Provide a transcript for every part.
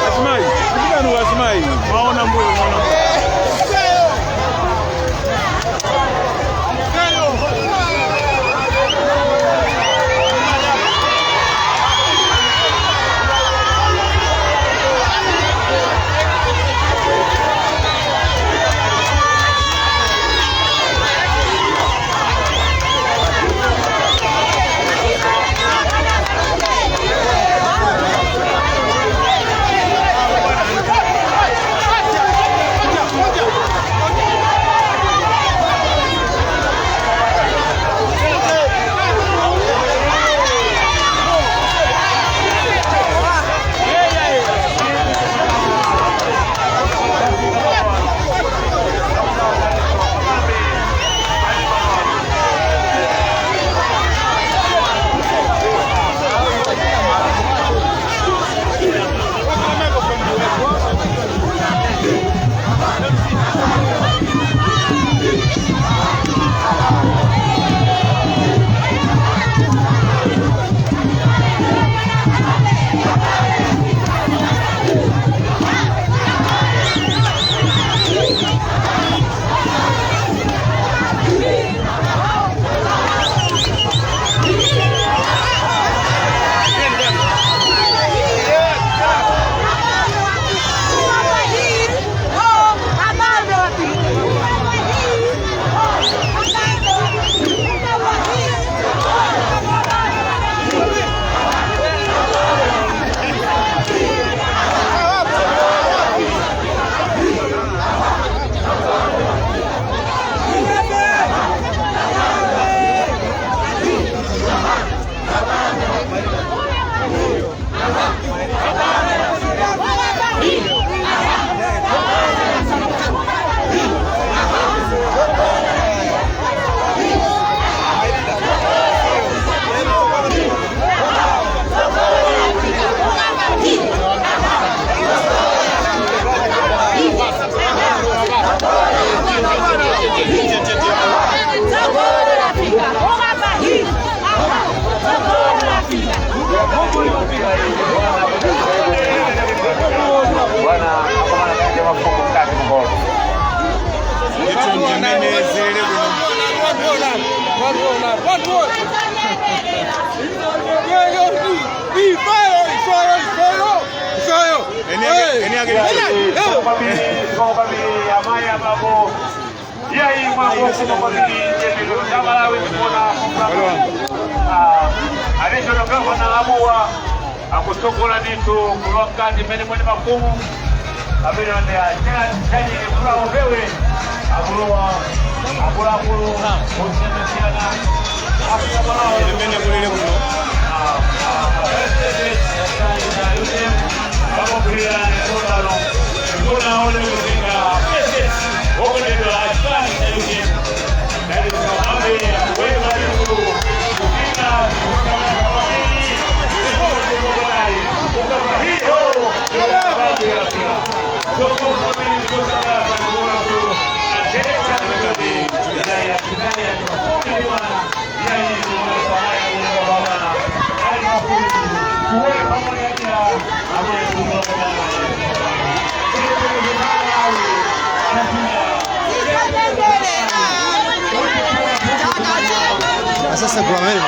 Azimai, ndikanu azimai, maona mbuyo, maona mbuyo. Bwana akomana kanje mafuko mkati mngolo. Kwambiri amayi ababo iyayi mwambo kwambiri chepero chamalawi kuona additional governor abuwa akusokola ndithu kulowa mkati mmene mwene mafumu amene chanyini kulawo mbewe akulowa akuluakulu osiyanasiyana Afrika Malawi. Limene kulili kuno. Asasegula pamene.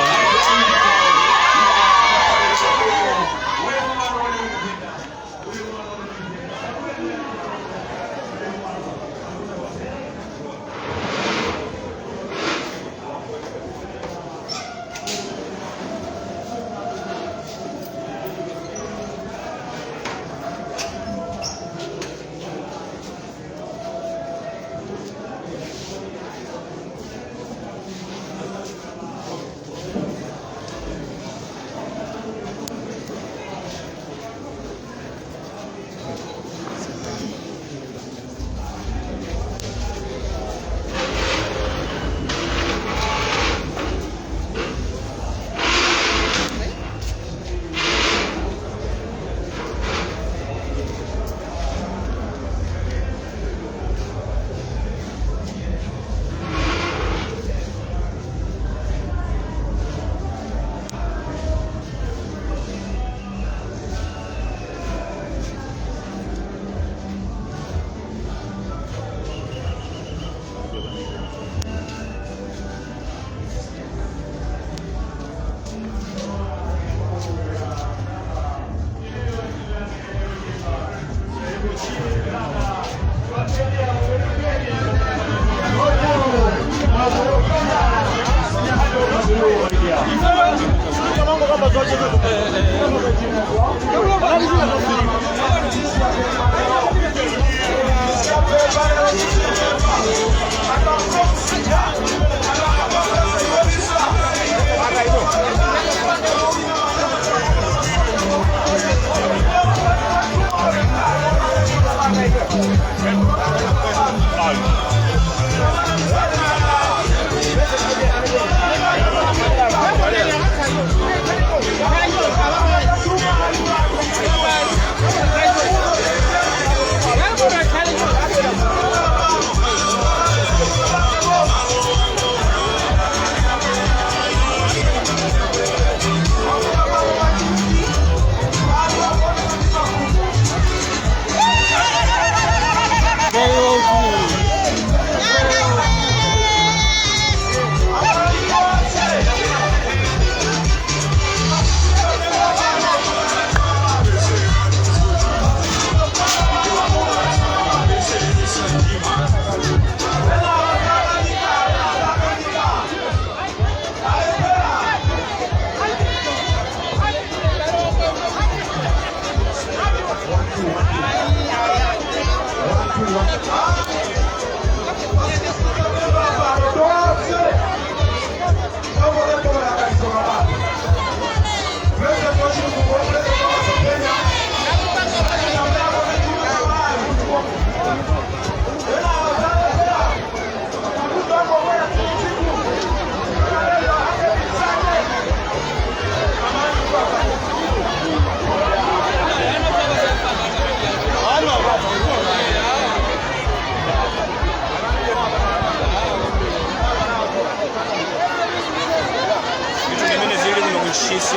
Zinthu zimene zili kuno kuntchisi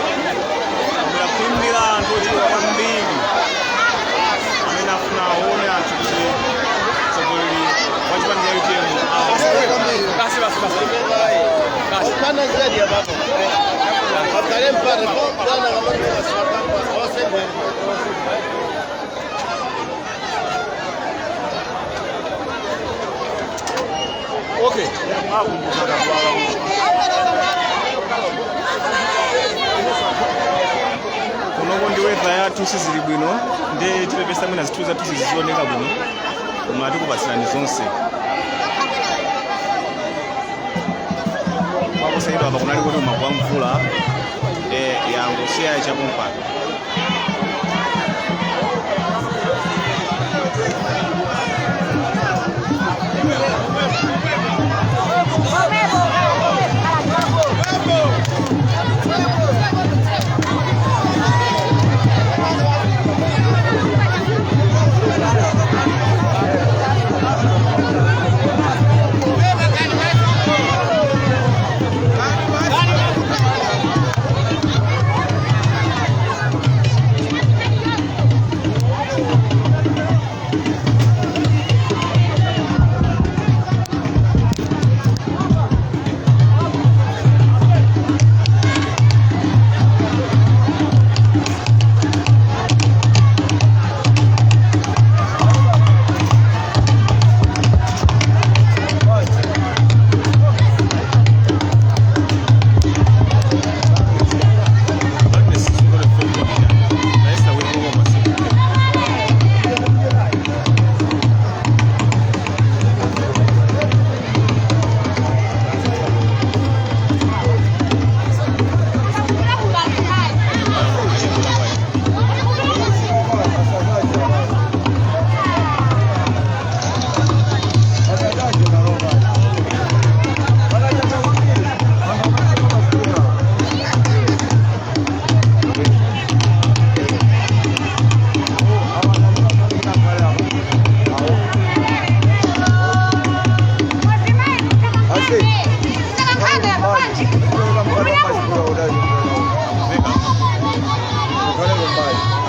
mukaphimbira anthu ochuluka kwambiri amene afuna aone anthu kuti mtsogoleri wa chipani cha UTM. Basi, basi, basi. Basi. Okay. Kunoko ndi weather yathu sizili bwino, ndi tipepesa mwina zinthu zathu sizioneka bwino, koma tikupatsirani zonse. Kwakusayidwa apa kunali kuti umagwa mvula yangosiya chakumpano.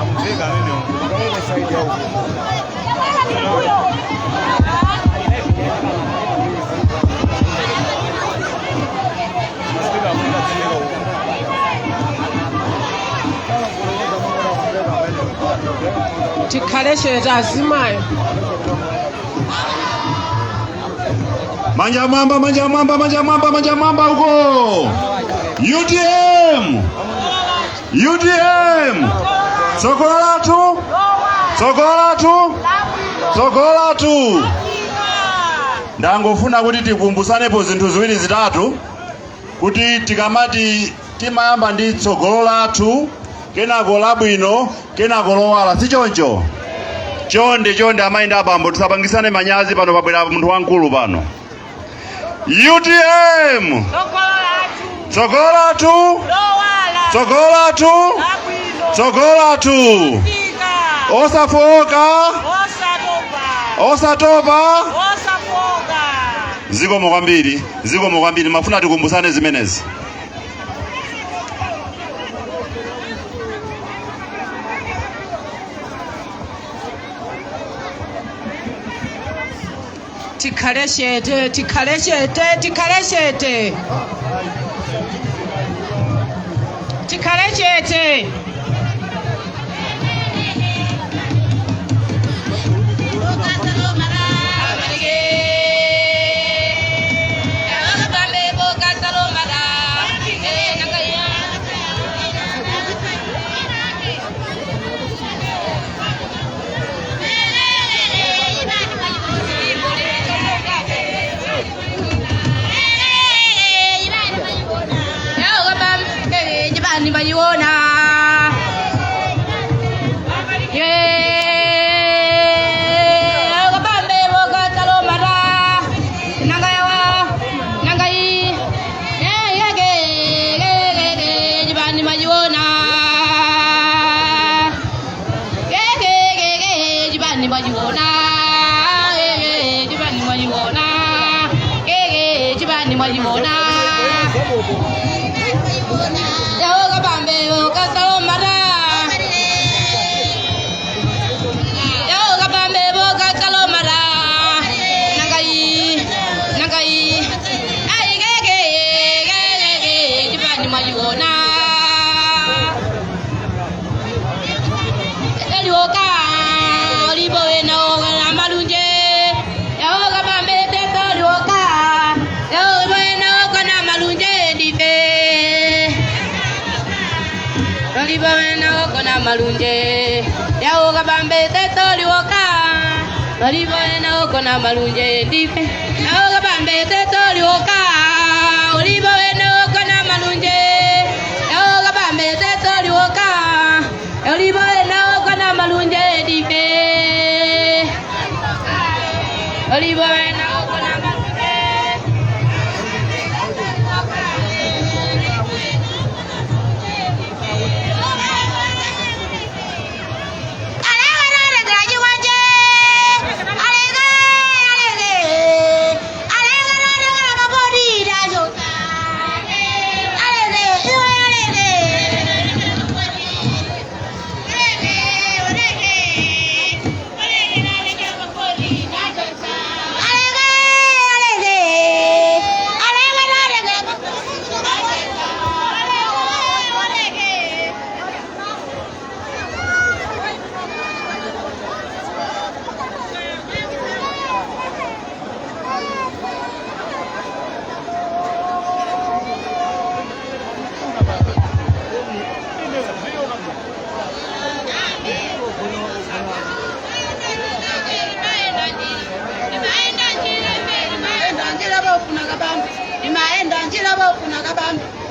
Amveka amenewo. Masipika amveka dzimveka uko. Tikhale chete azimayo. Manja mwamba, manja mwamba, manja mwamba, manja mwamba huko. UTM! UTM! Tsogolo lathu! Tsogolo lathu! Tsogolo lathu! Ndangofuna kuti tikumbusanepo zinthu ziwiri zitatu kuti tikamati timayamba ndi tsogolo lathu, kenako labwino, kenako lowala, si choncho? Chonde chonde, amayi ndi abambo, tisapangisane manyazi pano. Pabwera munthu wamkulu pano. UTM, tsogolo lathu, tsogolo lathu, tsogolo lathu, osafoka, osatopa. Zikomo kwambiri, zikomo kwambiri. Mafuna tikumbusane zimenezi. Tikhale chete, tikhale chete, tikhale chete, tikhale chete. Malunje yawoka bambe tetoliwoka oliboena okona malunje ndife yawoka bambe tetoliwoka oliboena okona malunje yawoka bambe tetoliwoka oliboena okona malunje ndife oliboena okona malunje.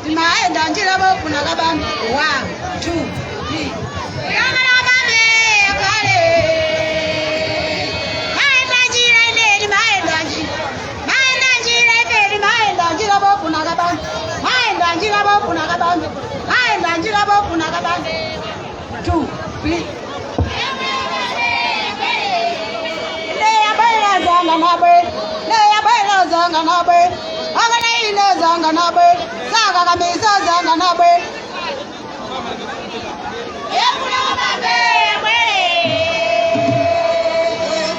Timaenda njira bofuna kabambi. 1 2 3. Kale maenda njira ineni, maenda njira, maenda njira ineni, maenda njira bofuna kabambi, maenda njira bofuna kabambi, maenda njira bofuna kabambi. 2 3. Leya bela zanga nabe, leya bela zanga nabe. zanga nabwere, sakakamiza zanga nabwere. Uyafuna kabambe abwere.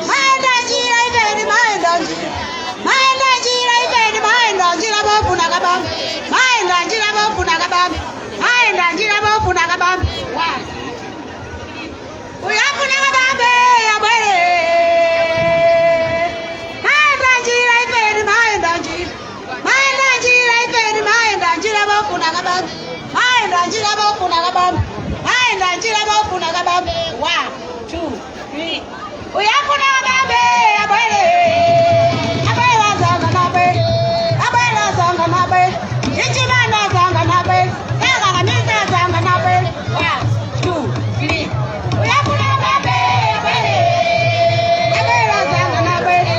Maenda njira ifeni, maenda njira. Maenda njira ifeni, maenda njira bofuna kabambe. Maenda njira bofuna kabambe. Maenda njira bofuna kabambe. One. Uyafuna kabambe abwere. Maenda njira ifeni, maenda njira. Maenda njira ifeni, maenda njira bofuna kabambe. Maenda njira bofuna kabambe. Maenda njira bofuna kabambe. One, two, three. Uyafuna kabambe abwere. Abwere zanga nabwere. Abwere zanga nabwere. Ichimana zanga nabwere. Sakakamisa zanga nabwere. One, two, three. Uyafuna kabambe abwere. Abwere zanga nabwere.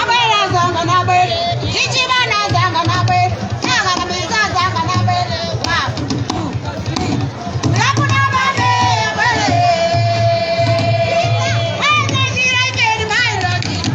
Abwere zanga nabwere. Ichimana zanga nabwere. Sakakamisa zanga nabwere. One, two, three. Uyafuna kabambe abwere. Maenda njira ifeni, maenda njira.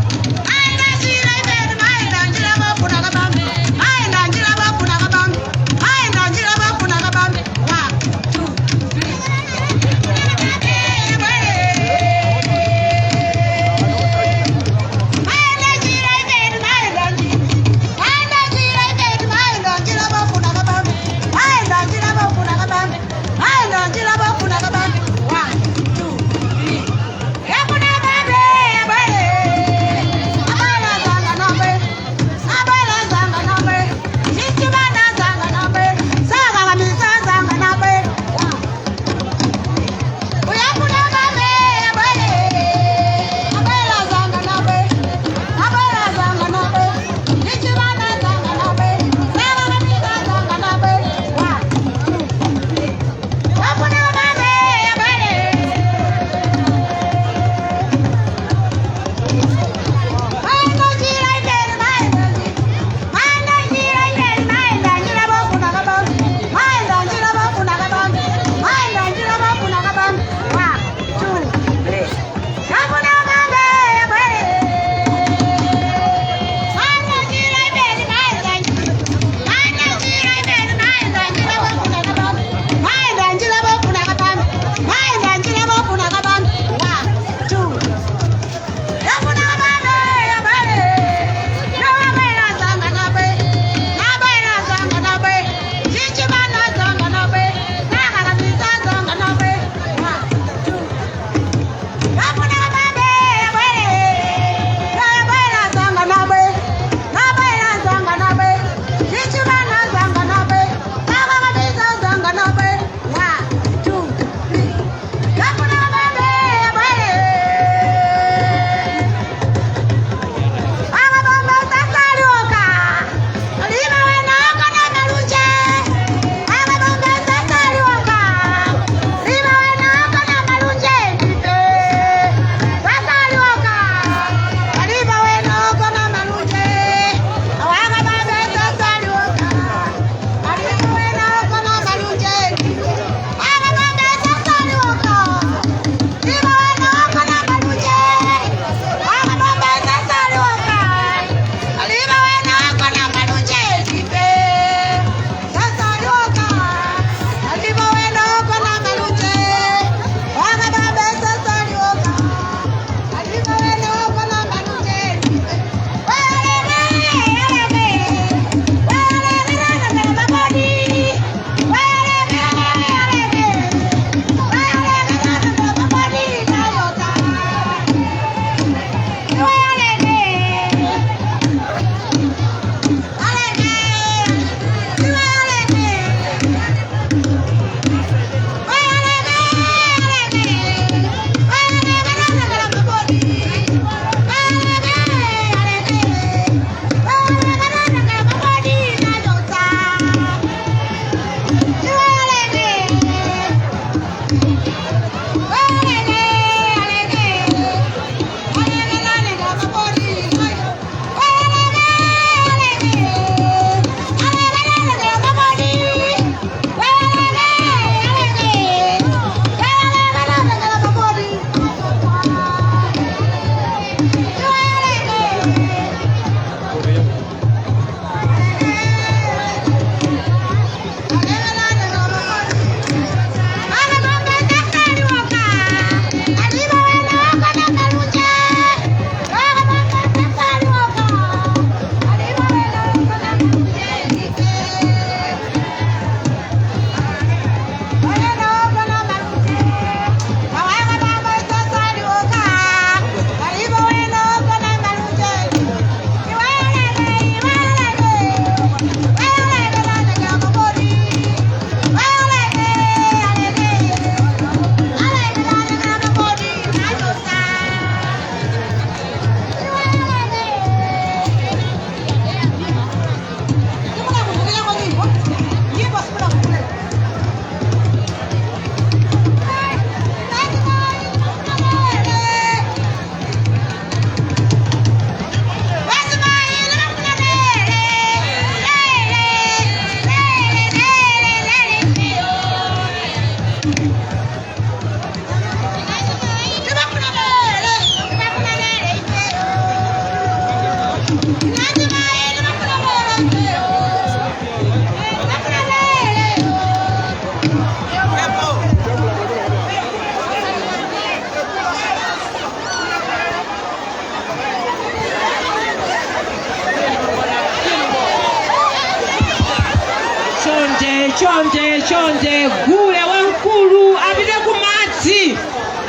Chonde, chonde, gule wamkulu apite kumadzi,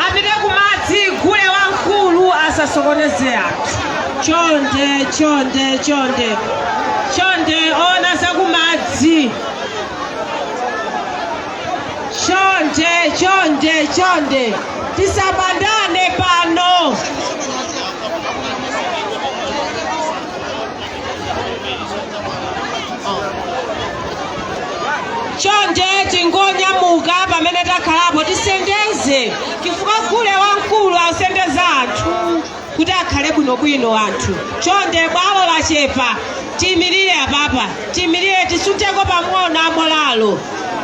apite kumadzi. Gule wamkulu asasokoneze anthu. Chonde, chonde, chonde, chonde, ona zakumadzi. Chonde, chonde, chonde, tisabandane pano. Chonde, tingonyamuka pamene takhalapo, tisendeze, chifukwa gule wamkulu asendeza anthu kuti akhale bwinobwino anthu. Chonde, bwalo lachepa, tiyimirire apapa, tiyimirire, tisuntheko pang'ono amolalo.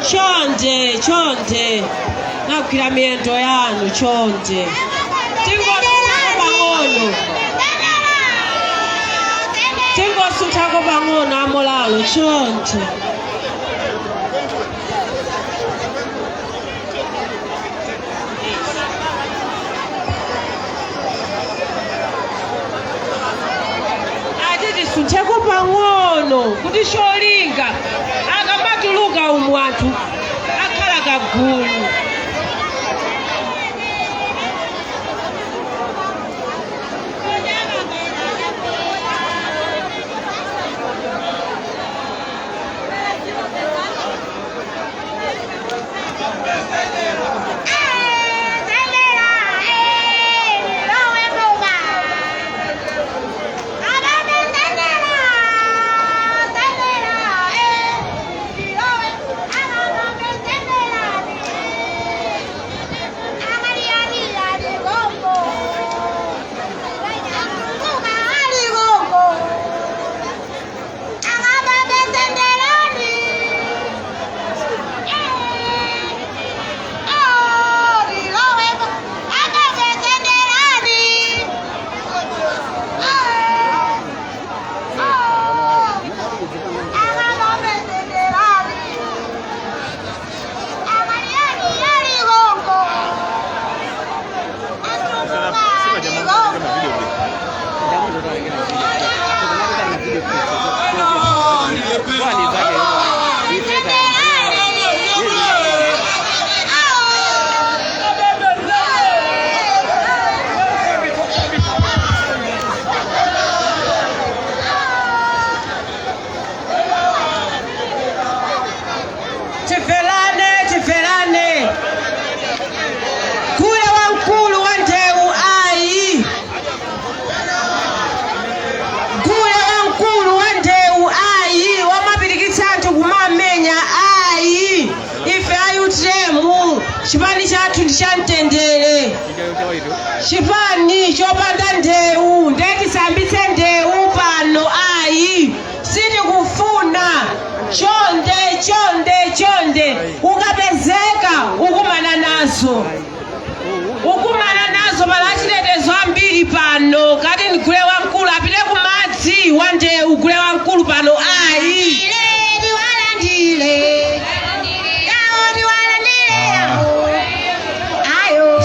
Chonde, chonde, nagwira miyendo yanu. Chonde, tingosunthako pang'ono, tingosunthako pang'ono amolalo, chonde. Ati tisuntheko pang'ono kuti cholinga akamatuluka umu anthu akhala kagulu. Tifelane, tifelane. Gule wamkulu wa ndewu ayi, gule wamkulu wa ndewu ayi, wamapirikitsa anthu kumamenya ayi. Ife a UTM, chipani chathu ndi cha mtendere, chipani chopanda ndewu. Ndetisambitse ndewu pano ayi, sitikufuna. Chonde, chonde, chonde, ukapezeka ukumana nazo, ukumana nazo. Pala achitetezo ambiri pano. Kati ni gule wamkulu apite kumadzi wa ndewu. Gule wamkulu pano ayi.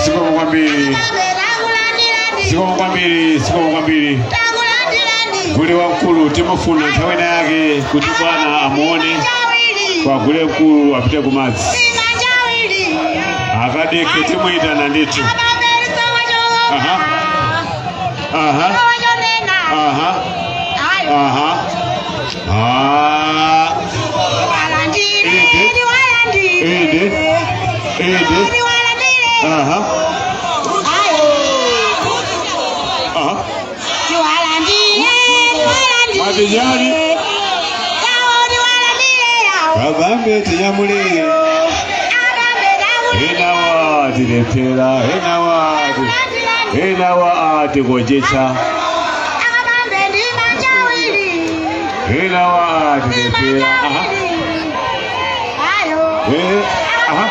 Zikomo kwambiri, zikomo kwambiri, zikomo kwambiri. Gule wamkulu timufuna nthawi ina yake kuti bwana amuone. Kwa gule mkulu apite kumadzi, akadeke, timuyitana ndithu. Aha aha aha ah. Inde, inde, aha aha. Matijani kabambe tinyamule, enawa tilephera, enawa enawa atigonjetsa, enawa atilephera. Aha, aha.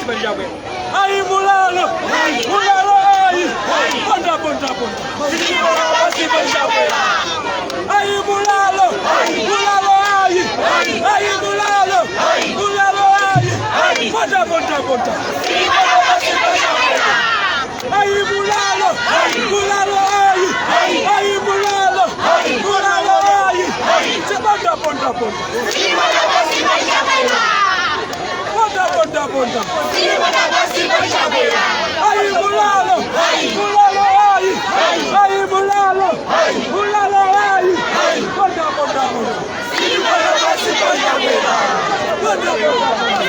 pansi pali Chakwera. Ayi mulalo, mulalo ayi. Ponda ponda ponda. Sitipona pansi pali Chakwera. Ayi mulalo, mulalo ayi. Ayi mulalo, mulalo ayi. Ponda ponda ponda. Sitipona pansi pali Chakwera. Ayi mulalo, mulalo ayi. Ayi mulalo, mulalo ayi. Ponda ponda ponda. Ponda ponda ponda. Ayi mulalo, mulalo ayi. Ayi mulalo, mulalo ayi. Ponda ponda ponda. Ponda ponda ponda.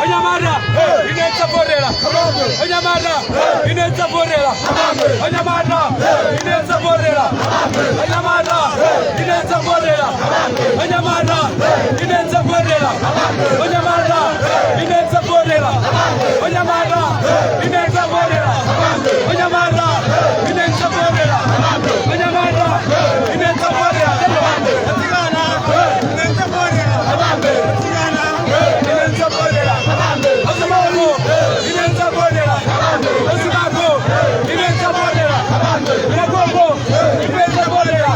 Anyamata, inetsaporera. Anyamata, inetsaporera. Anyamata, inetsaporera. Anyamata, inetsaporera. Anyamata, inetsaporera. Anyamata, inetsaporera. Anyamata, inetsaporera. Anyamata, inetsaporera. Anyamata, inetsaporera. Atikana, inetsaporera. Atikana, inetsaporera. Asimako, inetsaporera. Asimako, inetsaporera. Yakoko, inetsaporera.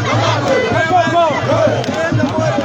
Yakoko, inetsaporera.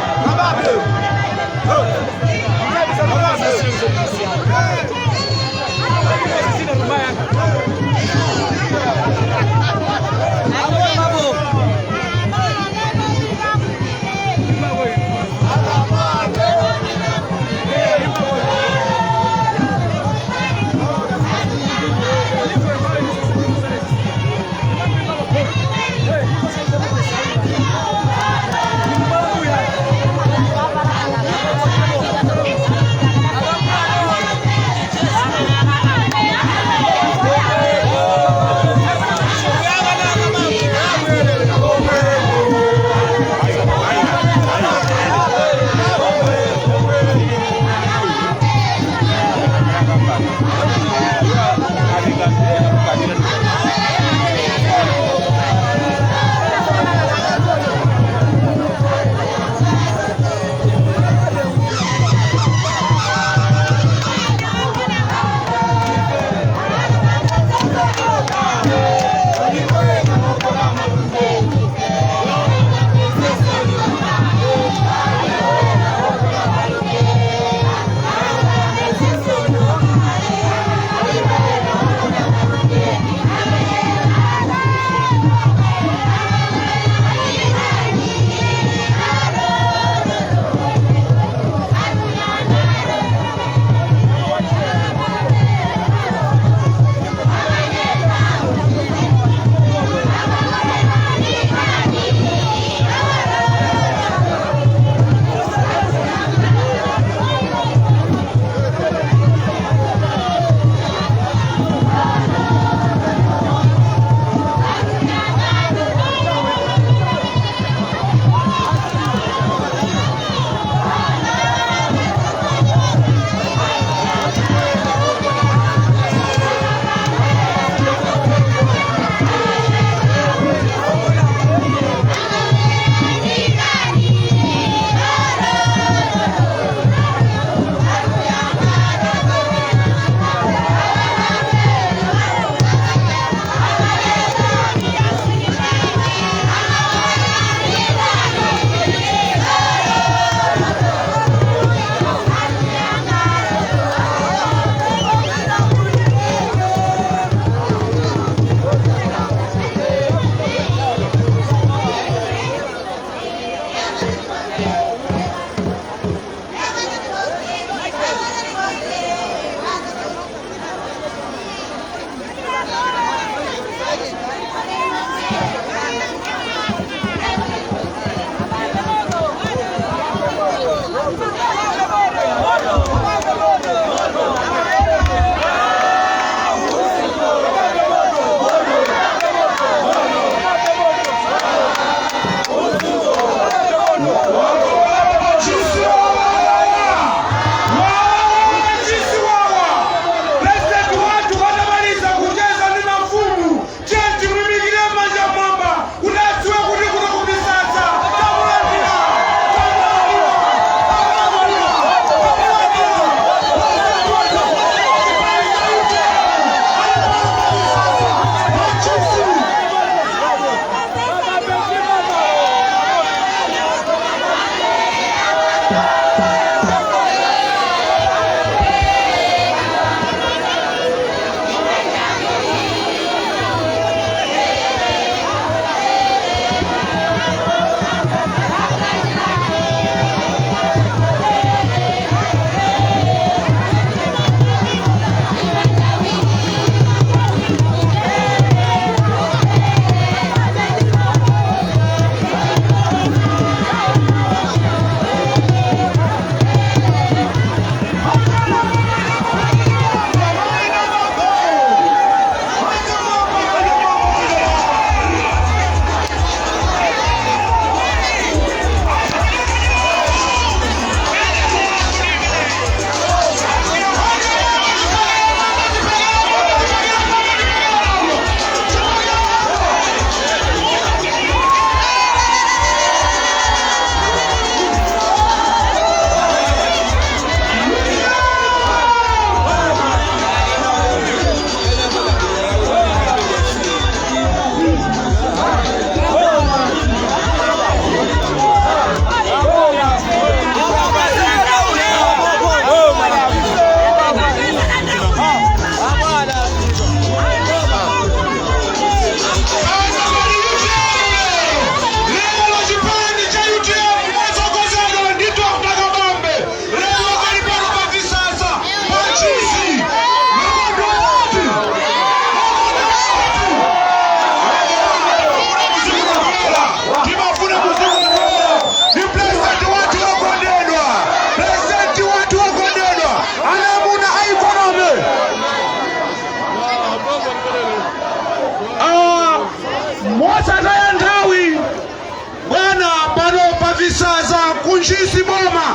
Visaza ku Ntchisi boma,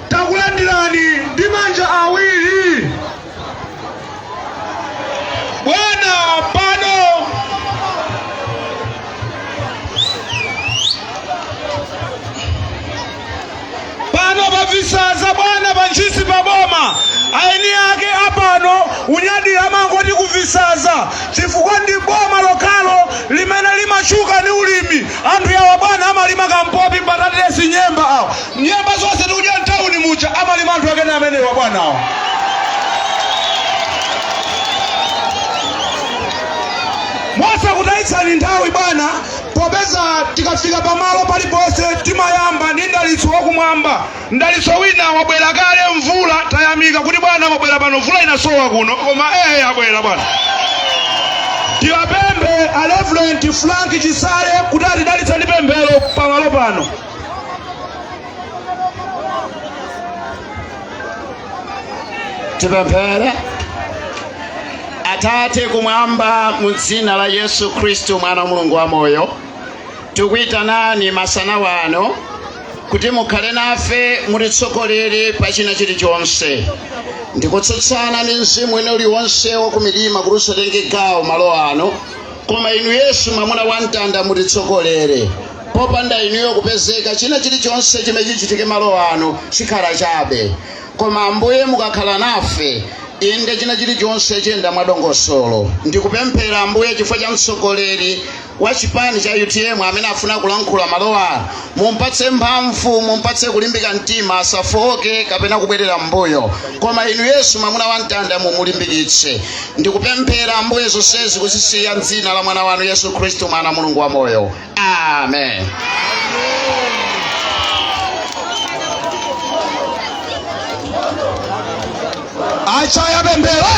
takulandirani ndi manja awiri bwana. Pano pano pa Visaza bwana, pa Ntchisi pa boma, aeni ake apano unyadira amangoti ku Visaza chifukwa ndi boma lokhalo limene limachuka ndi ulimi. Anthu yawa bwana amalima kampopi, mbatatesi, nyemba awo, nyemba zonse tikudya mtawuni muja amalima anthu akene amenewa bwanawo. Mosakutayitsani nthawi bwana, popeza tikafika pamalo paliponse timayamba ndi mdalitso wakumwamba. Mdalitso wina wabwera kale, mvula. Tayamika kuti bwana wabwera pano, mvula inasowa kuno, koma abwera bwana. Tiwapemphe a Reverend Frank Chisale kuti atidalitse ndi pemphero pamalo pano. Tipemphere. Atate kumwamba, mu dzina la Yesu Khristu mwana wa Mulungu wamoyo, tikuyitanani masana wano kuti mukhale nafe, mutitsogolere pa china chilichonse. Ndikutsutsana ndi mzimu wina uliwonse wakumidima kuti usatenge gawo malo ano, koma inu Yesu mwamuna wa mtanda mutitsogolere. Popanda inuyo kupezeka, china chilichonse chimene chichitike malo ano chikhala chabe, koma Ambuye mukakhala nafe, inde, china chilichonse chiyenda mwadongosolo. Ndikupemphera Ambuye chifukwa cha mtsogoleri wa chipani cha UTM amene afuna kulankhula malo ano, mumpatse mphamvu, mumpatse kulimbika mtima, asafoke kapena kubwerera mbuyo, koma inu Yesu mwamuna wa mtanda mumulimbikitse. Ndikupemphera Ambuye, zonsezi kuzisiya mdzina la mwana wanu Yesu Khristu mwana wa Mulungu wamoyo, amen. Achaya pemphero.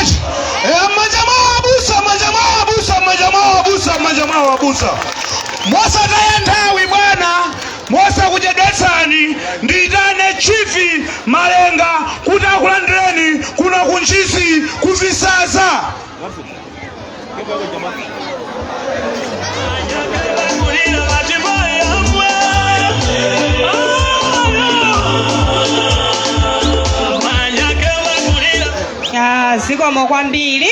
M'manja mwawo abusa, m'manja mwawo abusa, m'manja mwawo abusa, m'manja mwawo abusa. Mosataya nthawi bwana, mosakuchedwetsani, ndiyitane Chief Malenga kuti akulandireni kuno ku Ntchisi ku Visaza. Zikomo kwambiri.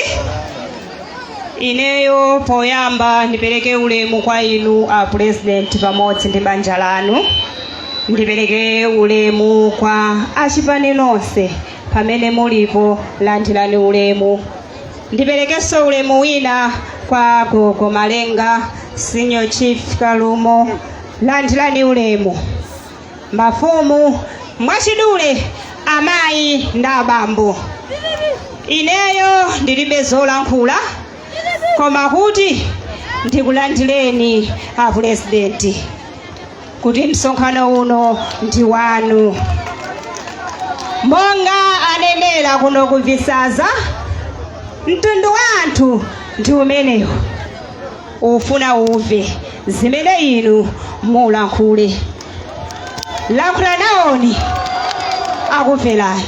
Ineyo poyamba ndipereke ulemu kwa inu a President pamodzi ndi banja lanu. Ndipereke ulemu kwa achipani nonse pamene mulipo, landirani ulemu. Ndiperekenso ulemu wina kwa Gogo Malenga, Senior Chief Kalumo, landirani ulemu. Mafumu, mwachidule amayi ndi abambo, ineyo ndilibe zolankhula koma kuti ndikulandireni a Purezidenti kuti msonkhano uno ndi wanu. Monga anenera kuno ku Visaza, mtundu wa anthu ndi umenewo ufuna uve zimene inu mulankhule. Lankhula nawoni, akumverani.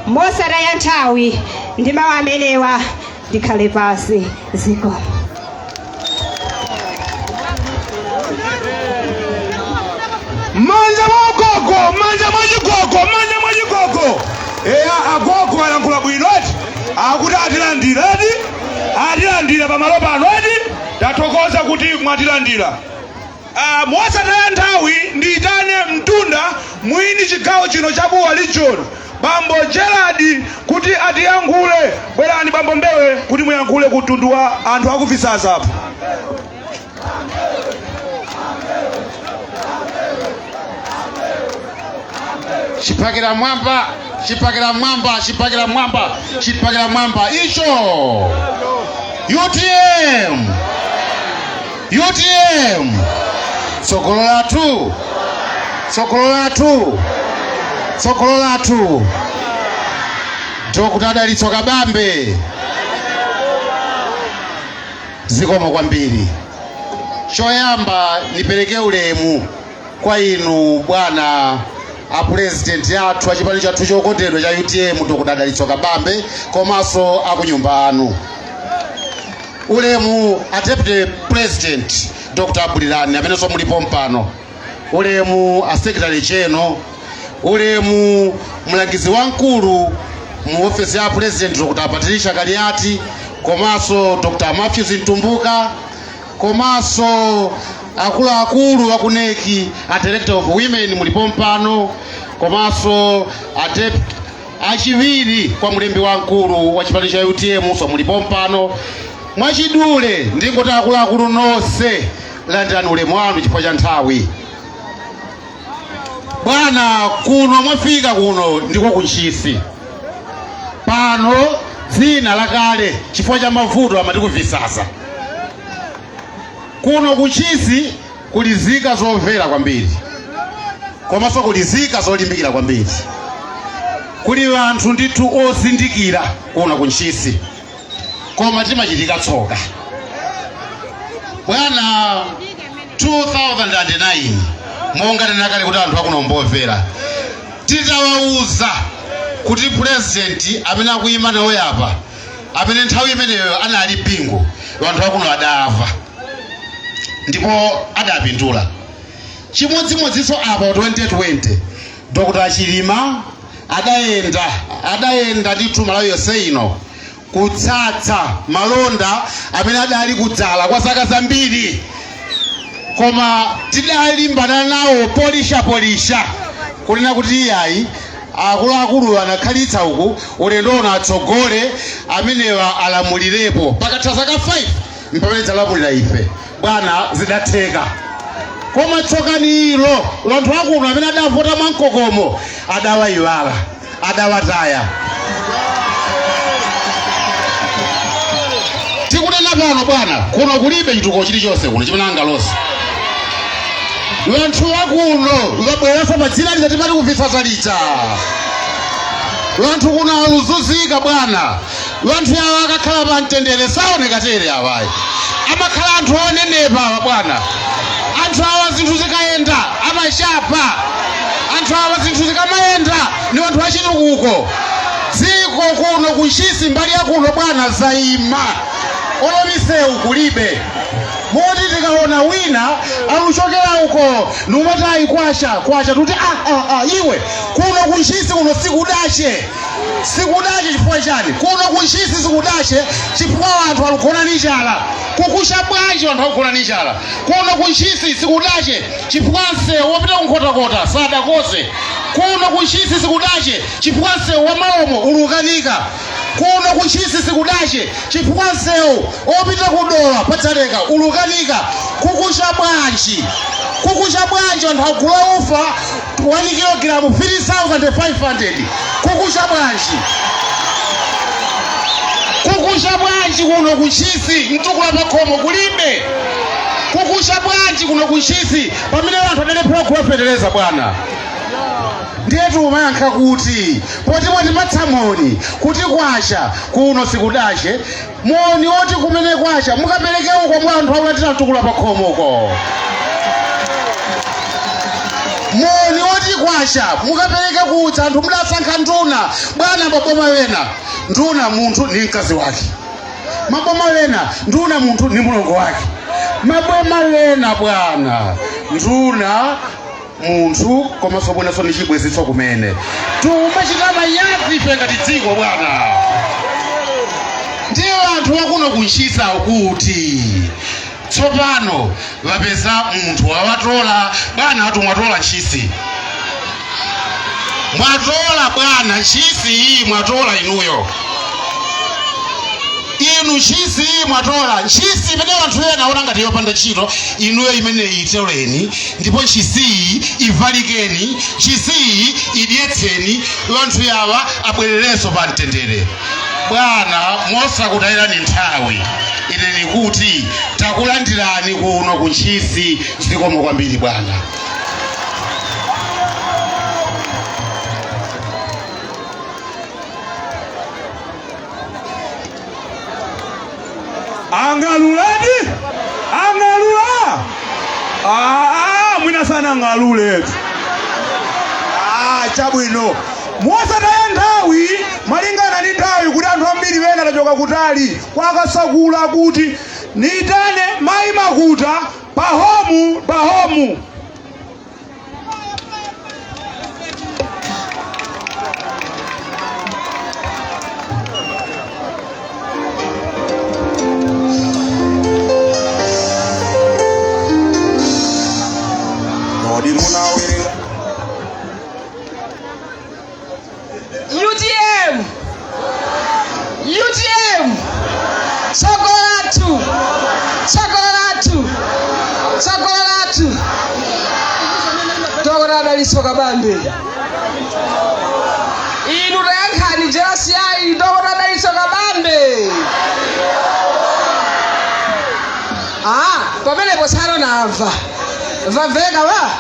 Mosataya nthawi, ndi mawu amenewa ndikhale pasi. Zikomo. Manja mwa gogo, manja mwa chigogo, manja mwa chigogo. Eya, agogo alankhula bwino eti, akuti atilandira eti, atilandira pamalo pano eti. Tathokoza kuti mwatilandira. Mosataya nthawi ndiyitane mtunda mwini chigawo chino cha Buwa Region, Bambo Gerard, kuti atiyankhule. Bwerani Bambo Mbewe kuti muyankhule ku mtundu wa anthu aku Visaza apo. Chipakira mwamba, chipakira mwamba, chipakira mwamba, chipakira mwamba icho. UTM, UTM, tsogolo lathu, tsogolo lathu, tsogolo lathu, Dr. Dalitso Kabambe. Zikomo kwambiri. Choyamba nipereke ulemu kwa inu bwana a President athu achipani chathu chokondedwa cha UTM, Dr. Dalitso Kabambe, komanso akunyumba anu. Ulemu a Deputy President Dr. Abulirani amenenso mulipo mpano. Ulemu a secretary general, ulemu mlangizi wamkulu mu ofesi ya president Dr. Patricia Kaliati, komanso Dr. Matthews Mtumbuka, komanso akuluakulu aku NEC, a director of women mulipo mpano, komanso achiwiri kwa mlembi wamkulu wa chipani cha UTM so mulipo mpano. Mwachidule ndingoti akuluakulu nonse landirani ulemu wanu chifukwa cha nthawi. Bwana, kuno mwafika kuno ndiko kuntchisi. Pano dzina lakale chifukwa cha mavuto amati kuvisasa. Kuno kuntchisi kuli zika zomvera kwambiri, komanso kuli zika zolimbikira kwambiri. Kuli anthu ndithu ozindikira kuno kuntchisi, koma timachitika tsoka. Bwana, 2009 monga tinakale kuti anthu akuno mbomvera, titawauza kuti president amene akuyima nawo apa, amene nthawi imeneyo anali Bingu, anthu akuno adamva ndipo adapindula. Chimodzimodzinso apa 2020 Dr. Chilima adayenda ndithu Malawi yonse ino kutsatsa malonda amene adali kudzala kwa zaka zambiri, koma tidalimbana nawo polishapolisha kunena kuti iyayi, akuluakulu anakhalitsa uku, ulendo uno atsogole amenewa alamulirepo, pakatha zaka 5 mpamene dzalamulira ife. Bwana, zidatheka, koma tsokani ilo, anthu akuno amene adavota mwamkokomo adawayiwala, adawataya. Tikunena pano bwana, kuno kulibe chitukuko chilichonse kuno chimene angalose. Anthu akuno babweranso pa dzina lija timati kuvisasa lija. Anthu kuno aluzuzika bwana. Anthu awa akakhala pa mtendere saoneka tere awayi, amakhala anthu onenepa awa bwana. Anthu awa zinthu zikayenda amachapa. Anthu awa zinthu zikamayenda ni anthu achitukuko. Dziko kuno kuntchisi mbali ya kuno bwana zayima, olo misewu kulibe, moti tikaona wina aluchokera uko numati ayi kwacha kwacha, tuti ah, ah, ah, iwe kuno kuntchisi kuno sikudache. Sikudache chifukwa chani? Kuno kuntchisi sikudache chifukwa anthu alugona ni njala. Kukusha bwanji anthu akugona ni njala? Kuno kuntchisi sikudache chifukwa msewu wopita kunkhotakota sadakose. Kuno kuntchisi sikudache chifukwa msewu wa Malomo ulukanika. Kuno kuntchisi sikudache chifukwa msewu opita kudowa padzaleka ulukanika. Kukusha bwanji? Kukusha bwanji anthu agula ufa 1 kilogramu 3500? Kukusha bwanji? Kukusha bwanji kuno kuntchisi mtukula pakhomo kulibe? Kukusha bwanji kuno kuntchisi pamene anthu adalephera kugula fetereza bwana? Ndiyetu umayankha kuti poti mwatipatsa moni kuti kwacha kuno sikudache, moni oti kumene kwacha mukapereke uko mwa anthu akulandira mtukula pakhomoko. Moni oti kwacha mukapereke kudza anthu mudasankha nduna bwana. Maboma wena nduna munthu ni mkazi wake, maboma wena nduna munthu ni mulongo wake, maboma wena bwana nduna munthu komanso bwenanso ni chibwezitso kumene. Tumachita manyazi ife ngati dziko bwana. Ndiye anthu wakuno kuntchisa kuti tsopano vapeza munthu wawatola bwana. Atu mwatola ntchisi, mwatola bwana ntchisi iyi, mwatola inuyo, inu ntchisi iyi mwatola. Ntchisi imene anthu ena aona ngati yopanda ntchito, inuyo imene itoleni, ndipo ntchisiyi ivalikeni, ntchisiyi idyetseni anthu yawa abwererenso pa mtendere. Bwana, mosakutayirani nthawi, ine ndikuti takulandirani kuno ku Ntchisi. Zikomo kwambiri bwana. Ang'aluladi, ang'alula. Ah, mwina sana ang'aluletu. Ah, chabwino, mosataya nthawi, malingana ndi nthawi kuti anthu ambiri ena tachoka kutali kwakasakula, kuti nitane mayi Makuta pahomu pahomu. Kodi munawerenga? UTM, UTM, tsogolo lathu, tsogolo lathu, tsogolo lathu. Dr. Dalitso Kabambe, inu tayankhani jelasi yayi. Dr. Dalitso Kabambe. Ah, pamenepo tsano namva vamveka wa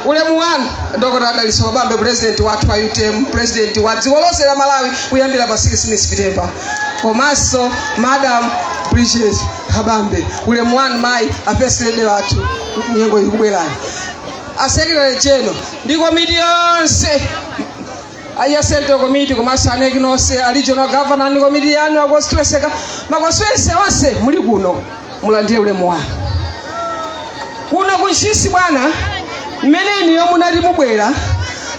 ulemu wanu. Dr. Dalitso Kabambe, president wathu wa UTM, president wa dziko lonse la Malawi kuyambira pa 16 September, komanso Madam Bridget Kabambe, ulemu wanu mayi a first lady wathu nyengo ikubwerani, a secretary general ndi komiti yonse ya central committee, komanso a NEC nonse, a regional governor ndi komiti yanu, a constituency, ma constituency onse muli kuno, mulandire ulemu wanu. Kuno ku Ntchisi bwana, mmene iniyo munati mubwera,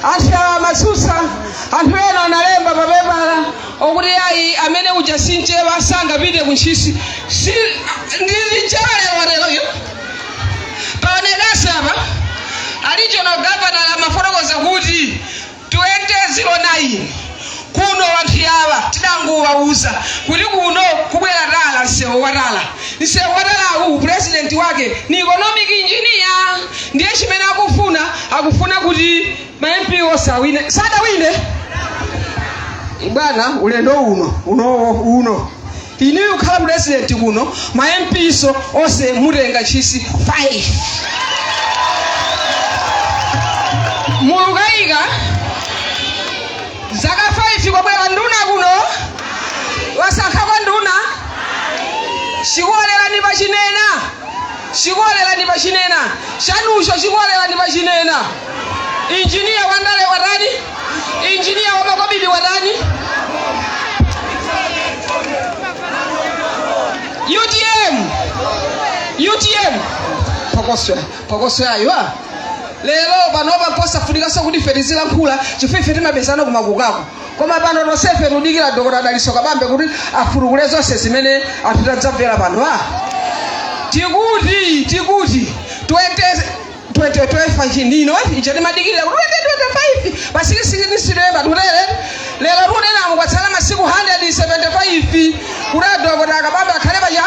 anthu awa amatsutsa. Anthu ena analemba papepala okuti ayi, amene uja sinchewa, sangapite ku Ntchisi. Si ndi nchewa lero leroyo paonekanso apa. A regional governor amafotokoza kuti 2009 kuno anthu awa tidangowauza kuti kuno kubwera tala, msewu wa tala. Msewu wa talawu president wake ni economic engineer, ndiye chimene akufuna, akufuna kuti ma MP onse awine. Sadawine bwana. Ulendo uno unowo uno inuyo kukhala president kuno, ma MP so onse mutenga Ntchisi 5. Mulukayika zaka 5 kwabwera nduna kuno, wasankhako nduna. Chikolerani pachinena, chikolerani pachinena chanucho, chikolerani pachinena. Injiniya wandale watani? Injiniya wamakobidi watani? UTM, UTM, phokoso phokoso yayo. Ah, lero panopa posafunikanso kuti ife tizilankhula chifukwa ife timapezana kumakukako, koma pano tonsefe tikudikira Dr. Dalitso Kabambe kuti afutukule zonse zimene anthu tadzamvera pano. Ah, tikuti 20 2025 ndino ija timadikirira kuti 2025 pa 16 September tutere. Lero tikunena kwatsala masiku 175 kuti a Dr. Kabambe akhale pacha.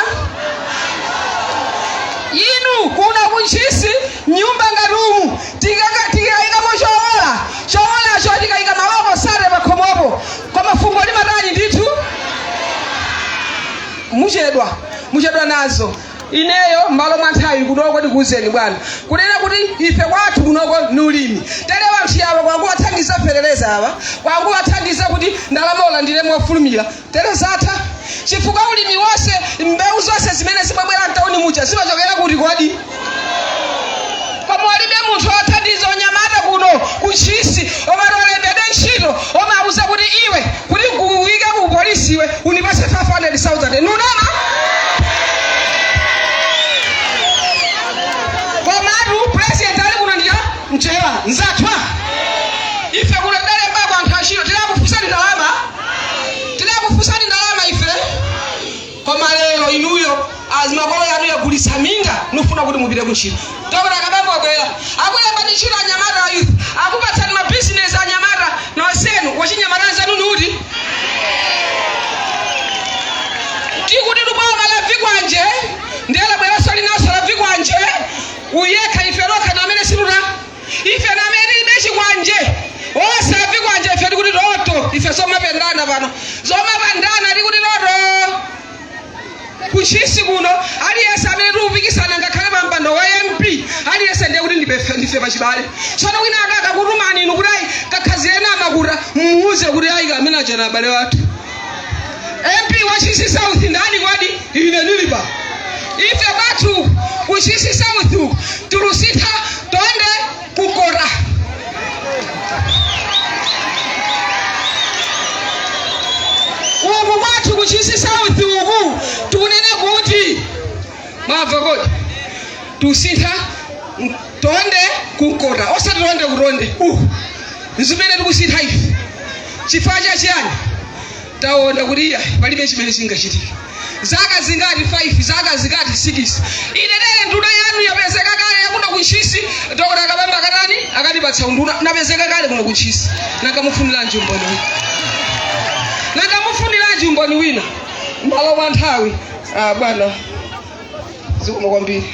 Inu kuno ku Ntchisi, nyumba ngati umu tikayikamo chowola, chowolacho tikayika mawoko sate pakhomopo, koma fungo limatani ndithu. Muchedwa, muchedwa nazo. Ineyo m'malo mwa nthawi kunoko ndikuwuzeni bwana kunena kuti ife kwathu kunoko ni ulimi. Tere wanthu yawa kwanguwathandiza fetereza awa, kwanguwathandiza kuti ndalama ulandire mofulumira, tere zatha, chifukwa ulimi wonse, mbewu zonse zimene zimabwera mtauni muja zimachokera kuti kodi? Koma walibe munthu wothandiza onyamata kuno ku Ntchisi omati olembedwe ntchito, omauza kuti iwe kuti nkuyike ku polisi iwe unipase 500,000, nunama. Komatu president ali kuno ndiya mchewa nzathwa. Ife kuno tidalembako anthu antchito, tidakufusani ndalama? Tidakufusani ndalama ife? Koma lero inuyo azimakolo yanu yagulitsa minda, nufuna kuti mupite kuntchito. Dr. Kabambe wabwera, akulembani ntchito anyamata a youth, akupatsani mabizinesi anyamata nonsenu. Wachinyamata nzanu nuti tikuti luboma la vikwanje ndiye labweranso linanso la vikwanje uyekha. Ife lokha namene situta, ife namene tilibe chikwanje, onse avikwanje. Ife tikuti toto, ife zomapendana pano, zomapandana tikuti toto. Ku Ntchisi kuno aliyense amene tikupikisana ngakhale pa mpando wa MP, aliyense ndiye kuti ndife pachibale. Tsono wina akaka kutumani inu kuti ayi kakhazireni amakuta, muuze kuti ayi, amene achana abale wathu. MP wa Ntchisi South ndani kodi? Ine ndilipa. Ife kwathu ku Ntchisi South uku tulusitha tonde kukora. Uku kwathu ku Ntchisi South uku tikunena kuti mwamva kodi, tusintha tonde kukota, osati tonde kutonde. Uku nzimene tikusintha ife. Chifukwa chachiyani? Taona kuti iya, palibe chimene chingachitike. Zaka zingati? 5 zaka zingati? 6. Ine tere nduna yanu yapezeka kale yakuno ku Ntchisi, Dr. Andipatsa unduna, napezeka kale kuno kuntchisi. Nangamufuniranji umboni wina? Nangamufuniranji umboni wina? Malo mwa nthawi, ah, bwana, zikomo kwambiri.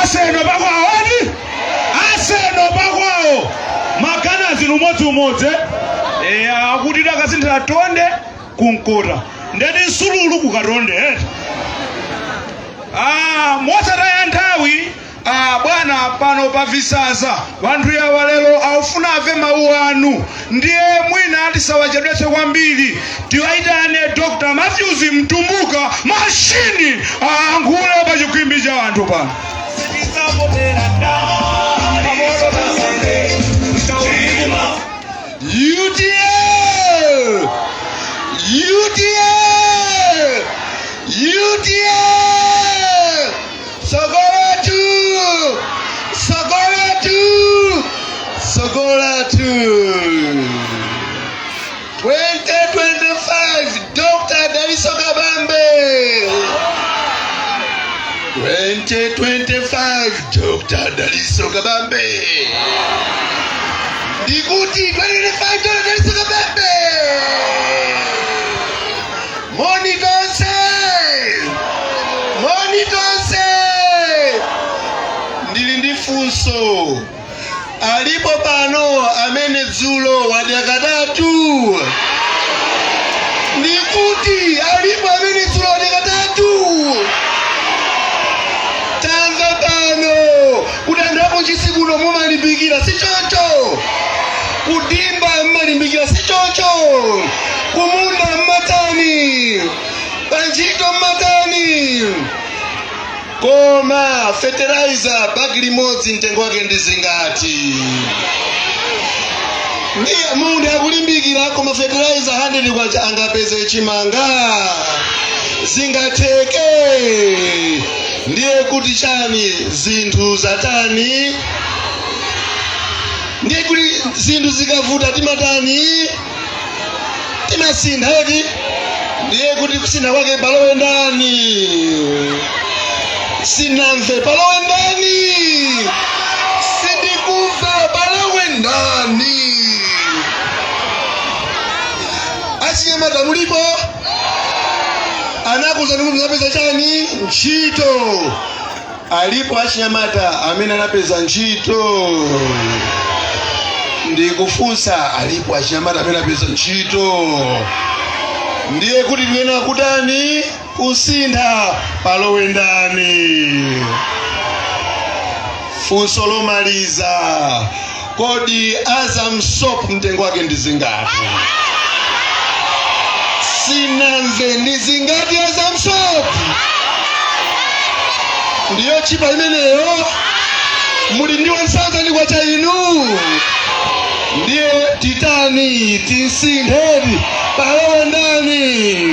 Aseno pakwawo ati aseno pakwawo magana zinu umodziumodzi eh, akuti takasinthira tonde kumkota ndeti nsululu kukatonde eti. Ah, mosataya nthawi, ah, bwana, pano pa Visaza wanthu yawa lero aufuna ave mawu anu, ndiye mwina tisawachedwetse kwambiri, tiwaitane Dr. Matthews Mtumbuka Mashini ayankhule pa chikhwimbi cha anthu pano. UTM! UTM! UTM! Tsogolo lathu! Tsogolo lathu! Tsogolo lathu! 2025 Dr. Daliso Kabambe! 2025 Dr. Daliso Kabambe! Ndikuti 2025 Dr. Daliso Kabambe! Moni tonse! Moni tonse! Ndili ndi funso. Alipo pano amene dzulo wadya katatu? Ndikuti alipo amene dzulo wadya katatu? Tamva pano kuti anthu akuntchisi kuno mumalimbikira, si choncho? Kudimba mmalimbikira, si choncho? Kumunda mmatani? Pantchito mmatani? Koma fertilizer bagi limodzi mtengo wake ndi zingati? Ndiye munthu akulimbikira, koma fertilizer 100 kwacha angapeze chimanga? Zingatheke? Ndiye kuti chani? Zinthu zatani? Ndiye kuti zinthu zikavuta timatani? Timasintha eti? Ndiye kuti kusintha kwake palowe ndani? Sinamve. Palowe ndani? Sindikumva. Palowe ndani? Achinyamata mulipo? Anakuuzani kuti muzapeza chani? Ntchito. Alipo achinyamata amene anapeza ntchito? Ndikufunsa, alipo achinyamata amene anapeza ntchito? Ndiye kuti tiyenera kutani? Kusintha. Palowe ndani? Funso lomaliza, kodi Azam soap mtengo wake ndi zingati? Sinamve. Ndi zingati Azam soap? Ndiyo chipa imeneyo. Muli ndi 1000 kwacha inu? Ndiye titani? Tisintheni. Palowe ndani?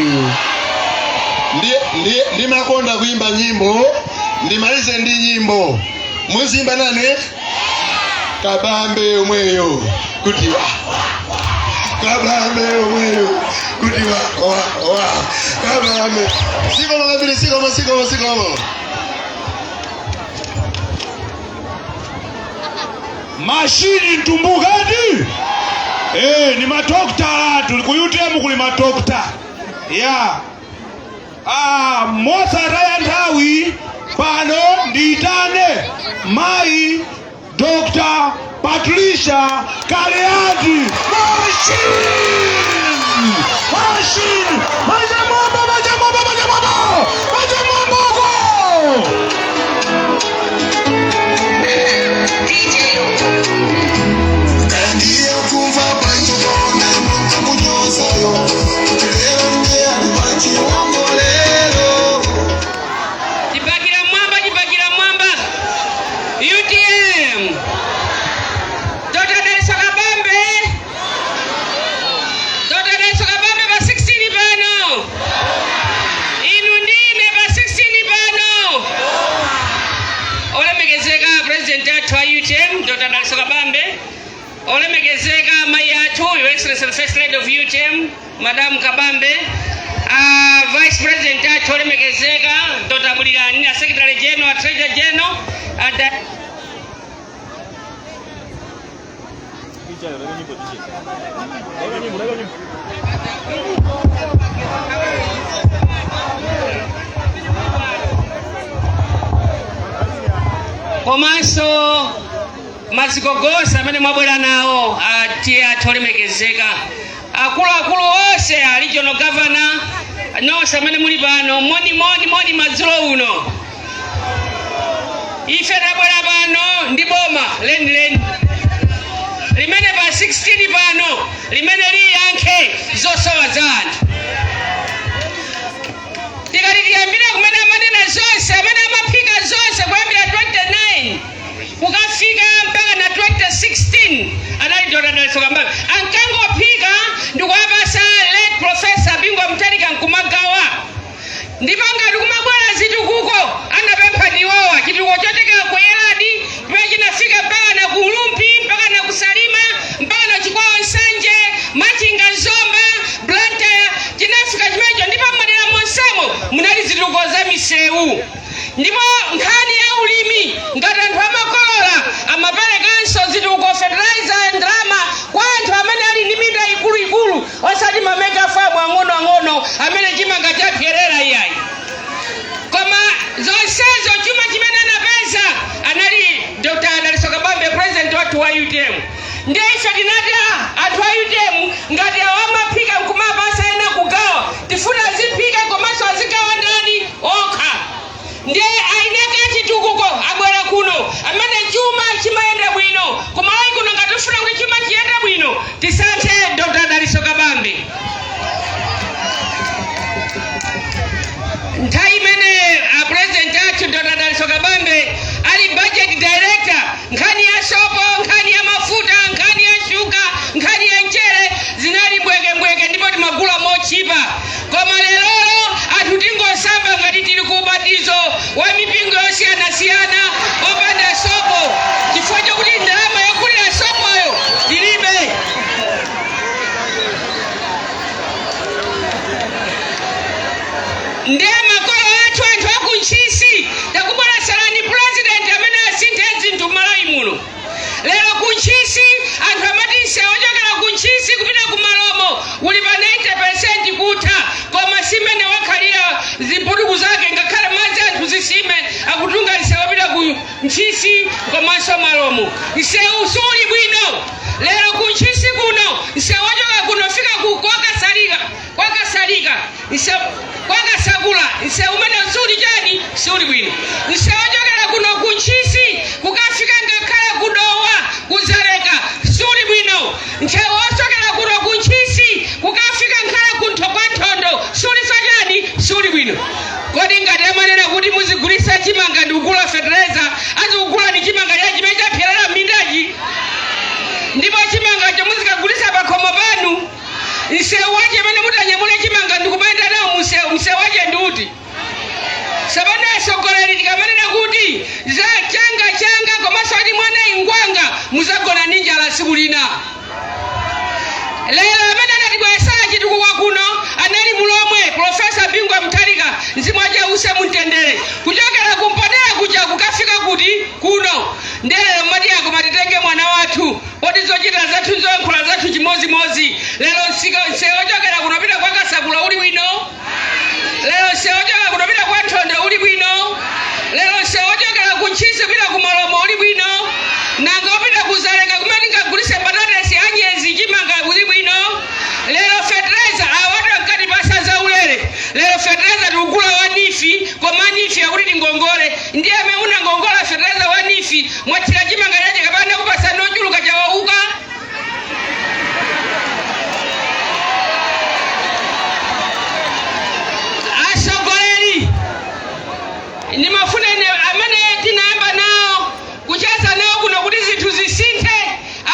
Ndiye ndimakonda kuimba nyimbo. Ndimalize ndi nyimbo. Muzimba nane? Kabambe omweyo kuti wa, Kabambe omweyo kuti wa wa wa, Kabambe. Zikomo kwambiri. Zikomo, zikomo, zikomo. Mashini Mtumbukati eh, ni madokta athu ku UTM, kuli madokta ya. Ah, mosataya nthawi, pano ndiyitane mayi Dr. Patricia Kaliati. Mashini, mashini, majamombo, majamombo, majamombo, majamomboko. Ndiye kumva panchikona kunyozayo kuti lero ndiye ali pachiwongolero. Chipakira mwamba, chipakira mwamba. UTM. Dr. Daliso Kabambe. Dr. Daliso Kabambe pa 16 pano. Olemekezeka mayi athu, Your Excellency the First Lady of UTM, Madam Kabambe, Vice President athu olemekezeka Dr. Bulirani, a Secretary General, a Treasurer General, a komanso mazigogosa amene mwabwera nawo, atiye athu olemekezeka, akuluakulu onse, a regional governor, nonse amene muli pano, moni moni moni madzulo uno. Ife tabwera pano ndi boma lenileni limene pa 16 pano limene liyankhe zosowa za anthu. Tikati tiyambire kumene amanena zonse, amene amaphika zonse kuyambira 29 kukafika mpaka na 2016 anali Dr. Dalitso Kabambe. Ankangophika ndikuwapasa late Professor Bingu Mutharika nkumagawa. Ndipo ngati kumabwera zitukuko, anapempha ndiwowa chitukuko chochokera ku Yeladi chimene chinafika mpaka na ku Rumphi, mpaka na ku Salima, mpaka na Chikwawa, Nsanje, Machinga, Zomba, Blantyre, chinafika chimenecho. Ndipo madera monsemo munali zitukuko za misewu. Ndipo nkhani ya ulimi, ngati anthu amakolola, amaperekanso zitukuko, fertilizer, ndalama kwa anthu amene ali ndi minda ikuluikulu, osati ma mega farm ang'onoang'ono amene chimanga chapyerera, iyayi. Koma zonsezo chuma chimene anapeza anali Dr. Dalitso Kabambe, president wathu wa UTM. Ndiye ife tinati, anthu a UTM, ngati awo amaphika nkumapasa ena kugawa, tifuna aziphika komanso azigawa ndani? Okha. Ndiye aineke chitukuko abwera kuno amene chuma chimayenda bwino kumalawi kuno. Ngati tifuna kuti chuma chiyende bwino, tisankhe Dr. Dalitso Kabambe. Nthawi imene a president athu Dr. Dalitso Kabambe ali budget director, nkhani ya sopo, nkhani ya mafuta, nkhani ya shuga, nkhani ya mchere zinali mbwekembweke ndipo timagula mochipa. Koma lerolo anthu tingosamba ngati tili ku ubatizo wa mipingo yosiyanasiyana opanda sopo, chifukwa chokuti ndalama yogulira sopoyo tilibe. Ndiye makolo athu, anthu akuntchisi, takubweretserani president amene asinthe zinthu m'Malawi muno. Lero kuntchisi anthu amati msewu ochokera kuntchisi kupita ku Malomo uli pa 90% kutha, koma simene wakhalira zimputuku zake, ngakhale madzi anthu zisime akutunga msewu opita ku Ntchisi komanso Malomo. Msewu suli bwino. Lero kuntchisi kuno msewu wochoka kuno fika ku kwakasalika kwakasalika msewu kwakasakula, msewu umene suli chani? Suli bwino. Msewu wochokera kuno kuntchisi kukafika ngakhale kudowa kuzaleka suli bwino. Msewu wochokera kuno kuntchisi kukafika ngakhale kuntho kwa Nthondo suli chani? Suli bwino. Kodi ngati amanena kuti muzigulisa chimanga ndi kugula fetereza, azikugula ni chimanga cha chimene chapyerera m'mindachi? Ndipo chimangacho muzikagulisa pakhomo panu, msewu wache amene mutanyamule chimanga ndikumayenda nawo msewu, msewu wache ndi uti? Sapano atsogoleri, tikamanena kuti za changa changa komanso ati mwana ingwanga, muzagona ndi njala tsiku lina. Lero amene anatibweresera chitukuko kuno anali mulomwe Professor Bingu Mutharika, mzimu wache use mumtendere, kuchokera kumpotera kuja kukafika kuti kuno. Ndiye lero mati akoma titenge mwana wathu, poti zochita zathu, zoyankhula zathu chimozimozi. Lero msewu wochokera kuno pita kwa Kasakula uli bwino? Lero msewu wochokera kuno pita kwa Nthondo uli bwino? Lero msewu wochokera ku Ntchisi kupita ku Malomo uli bwino? Nanga wopita ku Zaleka kumene tingagulise mbatatesi, anyezi, chimanga uli bwino? Lero fertilizer awatu ankati pasa zaulere, lero fertilizer tikugula wa NEEF, koma NEEF akuti tingongole. Ndiye amene unangongola fertilizer wa NEEF, mwathira chimanga chache kapena kupasa nochuluka chawauka? Atsogoleri, ndimafuna ine amene tinayamba nawo kucheza nawo kuno kuti zinthu zisinthe,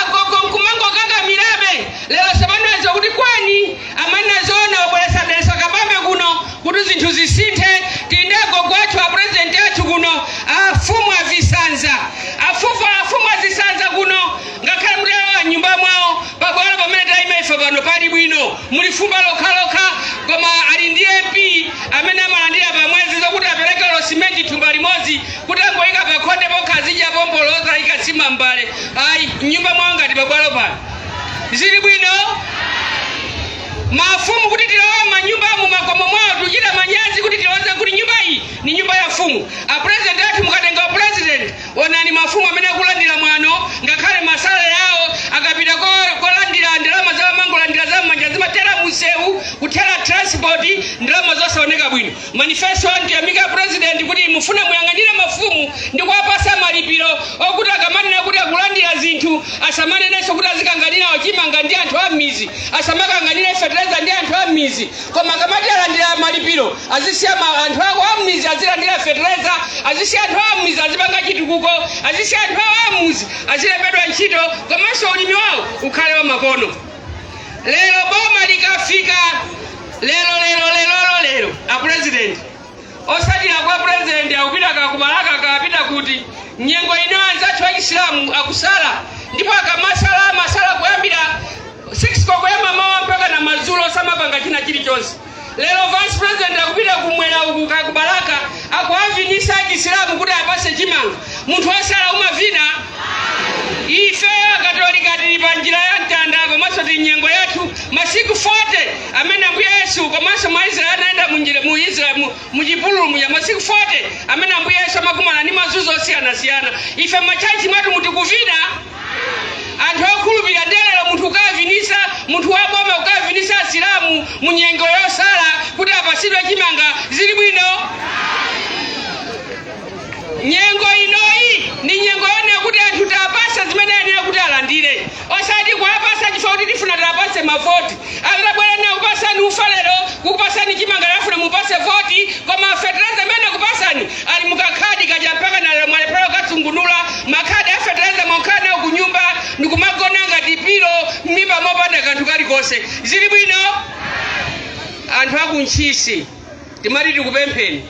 agogo nkumangokakamirabe, lero sapanozo kuti kwani amene azoona wabweretsa Dalitso Kabambe kuno kuti zinthu zisinthe. Tili ndi agogo athu, a president athu kuno, afumu avisanza afumu. pano pali bwino, muli fumba lokhalokha, koma ali ndi MP amene amalandira pa mwezi zokuti apereke olo simenti thumba limodzi kuti angoyika pakhonde pokha, azidya pombolo, osayika nsima m'mbale ayi. Mnyumba mwawo ngati pabwalo pano zili bwino. Mafumu kuti tilowe manyumba mu makomo mwawo tuchita manyazi kuti tiloze kuti nyumba iyi ni nyumba ya mfumu. A president athu, mukatenga president, onani mafumu amene akulandira mwano, ngakhale ma salary awo akapita kolandira ndalama za mangolandira za manja zimatera musewu, kuthera transport, ndalama zosaoneka bwino. Manifesto antiyamika president kuti mufuna muyang'anire mafumu ndi kuwapasa malipiro okuti akamanena kuti akulandira zinthu, asamanenenso kuti azikanganira chimanga ndi anthu a m'mizi, asamakanganire fertilizer ndi anthu a m'mizi, koma akamati alandira malipiro, azisiya anthu ako a m'mizi azilandira fertilizer, azisiya anthu a m'mizi azipanga chitukuko, azisiya anthu awo a m'mizi azilembedwa ntchito, komanso ulimi wawo ukhale wa makono. Lero boma likafika lero, lero, lero, lero, a president osatira kwa president akupita kakubalaka, akapita kuti nyengo ino anzathu achisilamu akusala, ndipo akamasala amasala kuyambira 6 koloko ya mamawa mpaka na madzulo, samapanga china chilichonse. Lero vice president akupita kumwera uku kakubalaka, akuavinisa achisilamu kuti apase chimanga. Munthu osala umavina? Ife Akatolika tili pa njira ya mtanda, komanso tili nyengo yathu, masiku 40 amene Ambuye Yesu komanso Maisraeli anayenda munjira mu Israel muchipululu muja, masiku 40 amene Ambuye Yesu amakumana ndi mazunzo osiyanasiyana. Ife matchalitchi mwathu mutikuvina anthu okhulupirira, ndiye lero munthu ukavinisa, munthu wa boma ukavinisa asilamu mu nyengo yosala kuti apasidwe chimanga, zili bwino? Nyengo inoyi ndi nyengo yonena kuti anthu tapasa zimene ayenera kuti alandire, osati kuwapasa chifukwa kuti tifuna tapase mavoti. Atabwera nawo kupasani ufa lero, kukupasani chimanga, lafuna mupase voti, koma fetereza amene akupasani ali mukakhadi kaja, mpaka na lero mwalephera kukasungunula makhadi a fetereza, mwakhala nawo kunyumba ndikumagona ngati pillow m'mimba mopanda kanthu kalikonse. Zili bwino? Anthu akuntchisi, timati tikupempheni,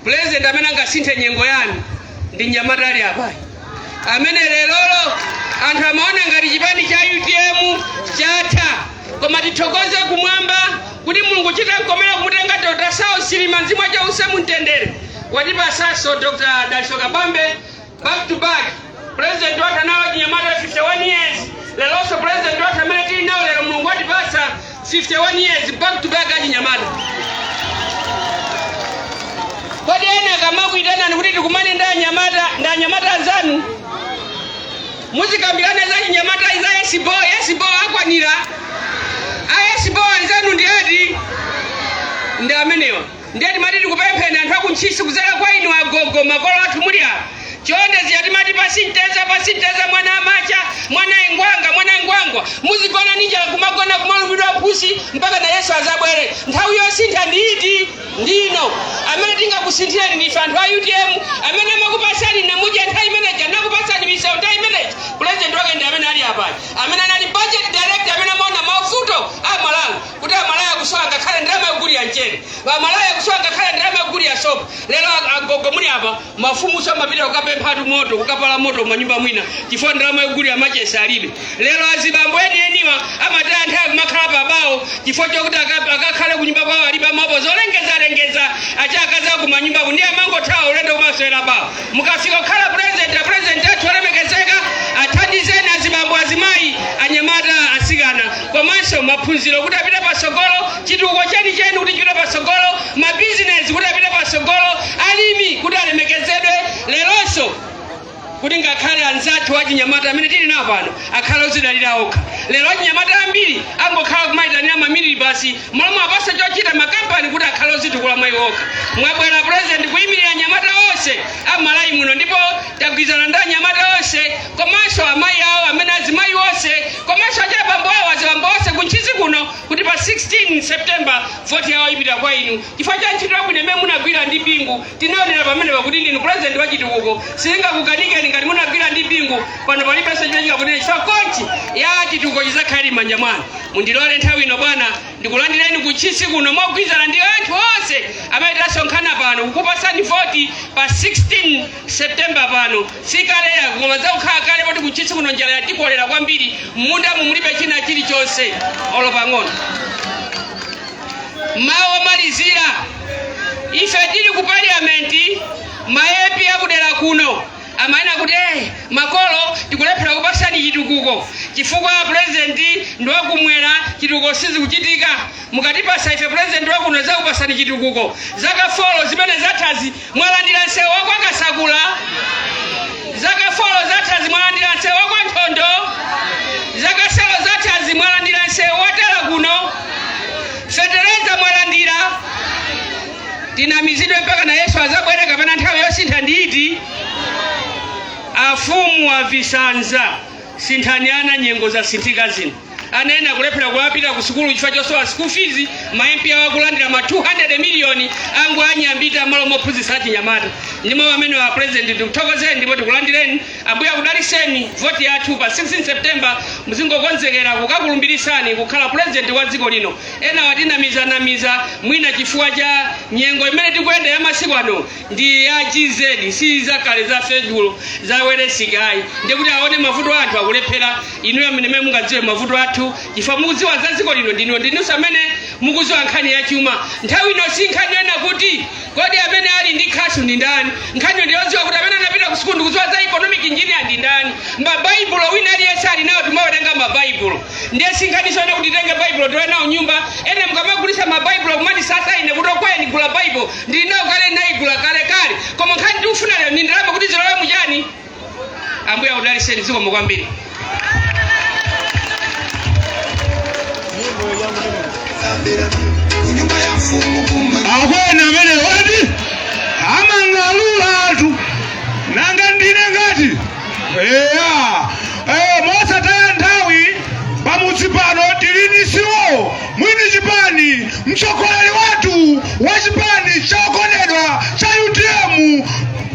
president amene angasinthe nyengo yanu ndi mnyamata ali apayi, amene lerolo anthu amaona ngati chipani cha UTM chatha, koma tithokoze kumwamba kuti Mulungu chita mkomera kumutenga Dr. Saulos Chilima, mzimu wache use mumtendere, watipasanso Dr. Dalitso Kabambe back to back. President wathu anawo chinyamata 51 years, leronso president wathu amene tili nawo lero, Mulungu watipasa 51 years back to back achinyamata. Kodi ena akamakuitanani kuti tikumane ndi anyamata, ndi anyamata anzanu, muzikambirana za chinyamata za yes bo, yes bo, akwanira a yes bo anzanu ndi ati? Ndi amenewa. Ndiye timati tikupempheni anthu akuntchisi kudzera kwa inu agogo, makolo athu muli apa, chonde, zija timati pasinteza pasinteza, mwana amacha, mwana ingwanga, mwana ingwangwa, muzigona ndi njala, kumagona kumalumidwa mpusi mpaka na Yesu azabwere. Nthawi yosintha ndi iti? Ndino. Amene tingakusinthireni ndife anthu a UTM, amene amakupasani namudya nthawi imeneja, nakupasani misewu nthawi imeneji. President wake ndi amene ali apayi, amene anali budget director, amene amaona mavuto a Malawi, kuti Amalawi akusowa ngakhale ndalama yogulira mchere, Amalawi akusowa ngakhale ndalama yogulira sopo. Lero agogo muli apa, mafumu amapita kukapemphatu moto, kukapala moto manyumba mwina chifukwa ndalama yogulira machesi alibe. Lero azibambo enieniwa amataya nthawi kumakhala pabawo chifukwa chokuti akakhale kunyumba kwawo alibe, amapo zolengezalengeza acha akazi kumanyumba ndi amangothawa ulendo kumasewera bawo. Mukafika kukhala president, president athu olemekezeka, athandizeni azibambo, azimayi, anyamata, asikana, komanso maphunziro kuti apite patsogolo, chitukuko chenicheni kuti chipite patsogolo, mabizinesi kuti apite patsogolo, alimi kuti alemekezedwe, leronso kuti ngakhale anzathu achinyamata amene tili nawo pano akhale ozidalira okha. Lero achinyamata ambiri angokhala kumayitanira maminibasi, momwe apase chochita makampani kuti akhale ozitukula mwayi okha. Mwabwera president kuyimirira anyamata onse amalawi muno, ndipo tagwirizana ndi anyamata onse komanso amayi awo amene azimayi onse komanso achabambo awo, azibambo onse kuntchisi kuno, kuti pa 16 September voti yawo ipita kwa inu chifukwa cha ntchito yabwino imene munagwira ndi Bingu. Tinaonera pamene pakuti ndinu president wa chitukuko, silingakukanikeni ngati munagwira ndi Bingu. Pano palibenso chimene chingakunene chifukwa conch ya chitukuko chidzakhala ili m'manja mwanu. Mundilole nthawi ino bwana ndikulandireni kuntchisi kuno mogwirizana ndi anthu onse amene tasonkhana pano kukupasani voti pa 16 September pano. Sikaleya koma zakukhala kale poti kuntchisi kuno njala yatikolera kwambiri, mmundamu mulibe china chilichonse olo pang'ono. Mawu omalizira, ife tili ku parliament, ma MP akudera kuno amanena kuti makolo tikulephera kupasani chitukuko chifukwa president ndi wakumwera, chitukuko sizikuchitika. Mukatipasa ife president wakuno zakupasani chitukuko. Zaka 4 zimene zathazi mwalandira msewu wa kwa Kasakula? Zaka 4 zathazi mwalandira msewu wa kwa Nthondo? Zaka 4 zathazi mwalandira msewu watala kuno? Fetereza mwalandira? Tinamizidwe mpaka na Yesu azabwere kapena nthawi yosintha ndi iti? Afumu avisanza, sinthani ana, nyengo zasinthika zino. Ana ena akulephera kuwapita ku sukulu chifukwa chosowa school fees. Ma MP awo akulandira ma 200 miliyoni angu anyambita malo mophunzitsa achinyamata. Ndimo amene wa president, ndikuthokozeni ndipo tikulandireni. Ambuye akudaliseni. Voti yathu pa 16 September, muzingokonzekera kukakulumbirisani kukhala president wa dziko lino. Ena watinamizanamiza mwina chifukwa cha nyengo imene tikuyenda ya masiku ano ndi ya GZ, si zakale za fedulo za weresiki ayi, ndikuti aone mavuto anthu akulephera. Inuyo amene mungadziwe mavuto athu chifukwa mukudziwa za dziko lino ndinuyo, ndinunso amene mukudziwa nkhani ya chuma. Nthawi ino si nkhani yona kuti kodi amene ali ndi khasu ndi ndani. Nkhaniyo ndiyodziwa kuti amene anapita ku sukulu ndikudziwa za economic engineer ndi ndani. Mabaibulo wina aliyense ali nawo, timawerenga mabaibulo, ndiye si nkhaniso ene kuti titenge baibulo tiwe nawo nyumba. Ene mukamagulisa mabaibulo kumati sasa ine kuti okweni gula baibulo ndili nawo kale, naigula kale kale, koma nkhani tikufuna lero ndi ndalama kuti zilowe muchani. Ambuye akudaliseni, zikomo kwambiri. Akwena amene wati amang'alulatu nanga ndine ngati eya. Mosataya nthawi, pamudzi pano tili ndi siwo mwini chipani, mtsogoleri wathu wa chipani chokondedwa cha UTM,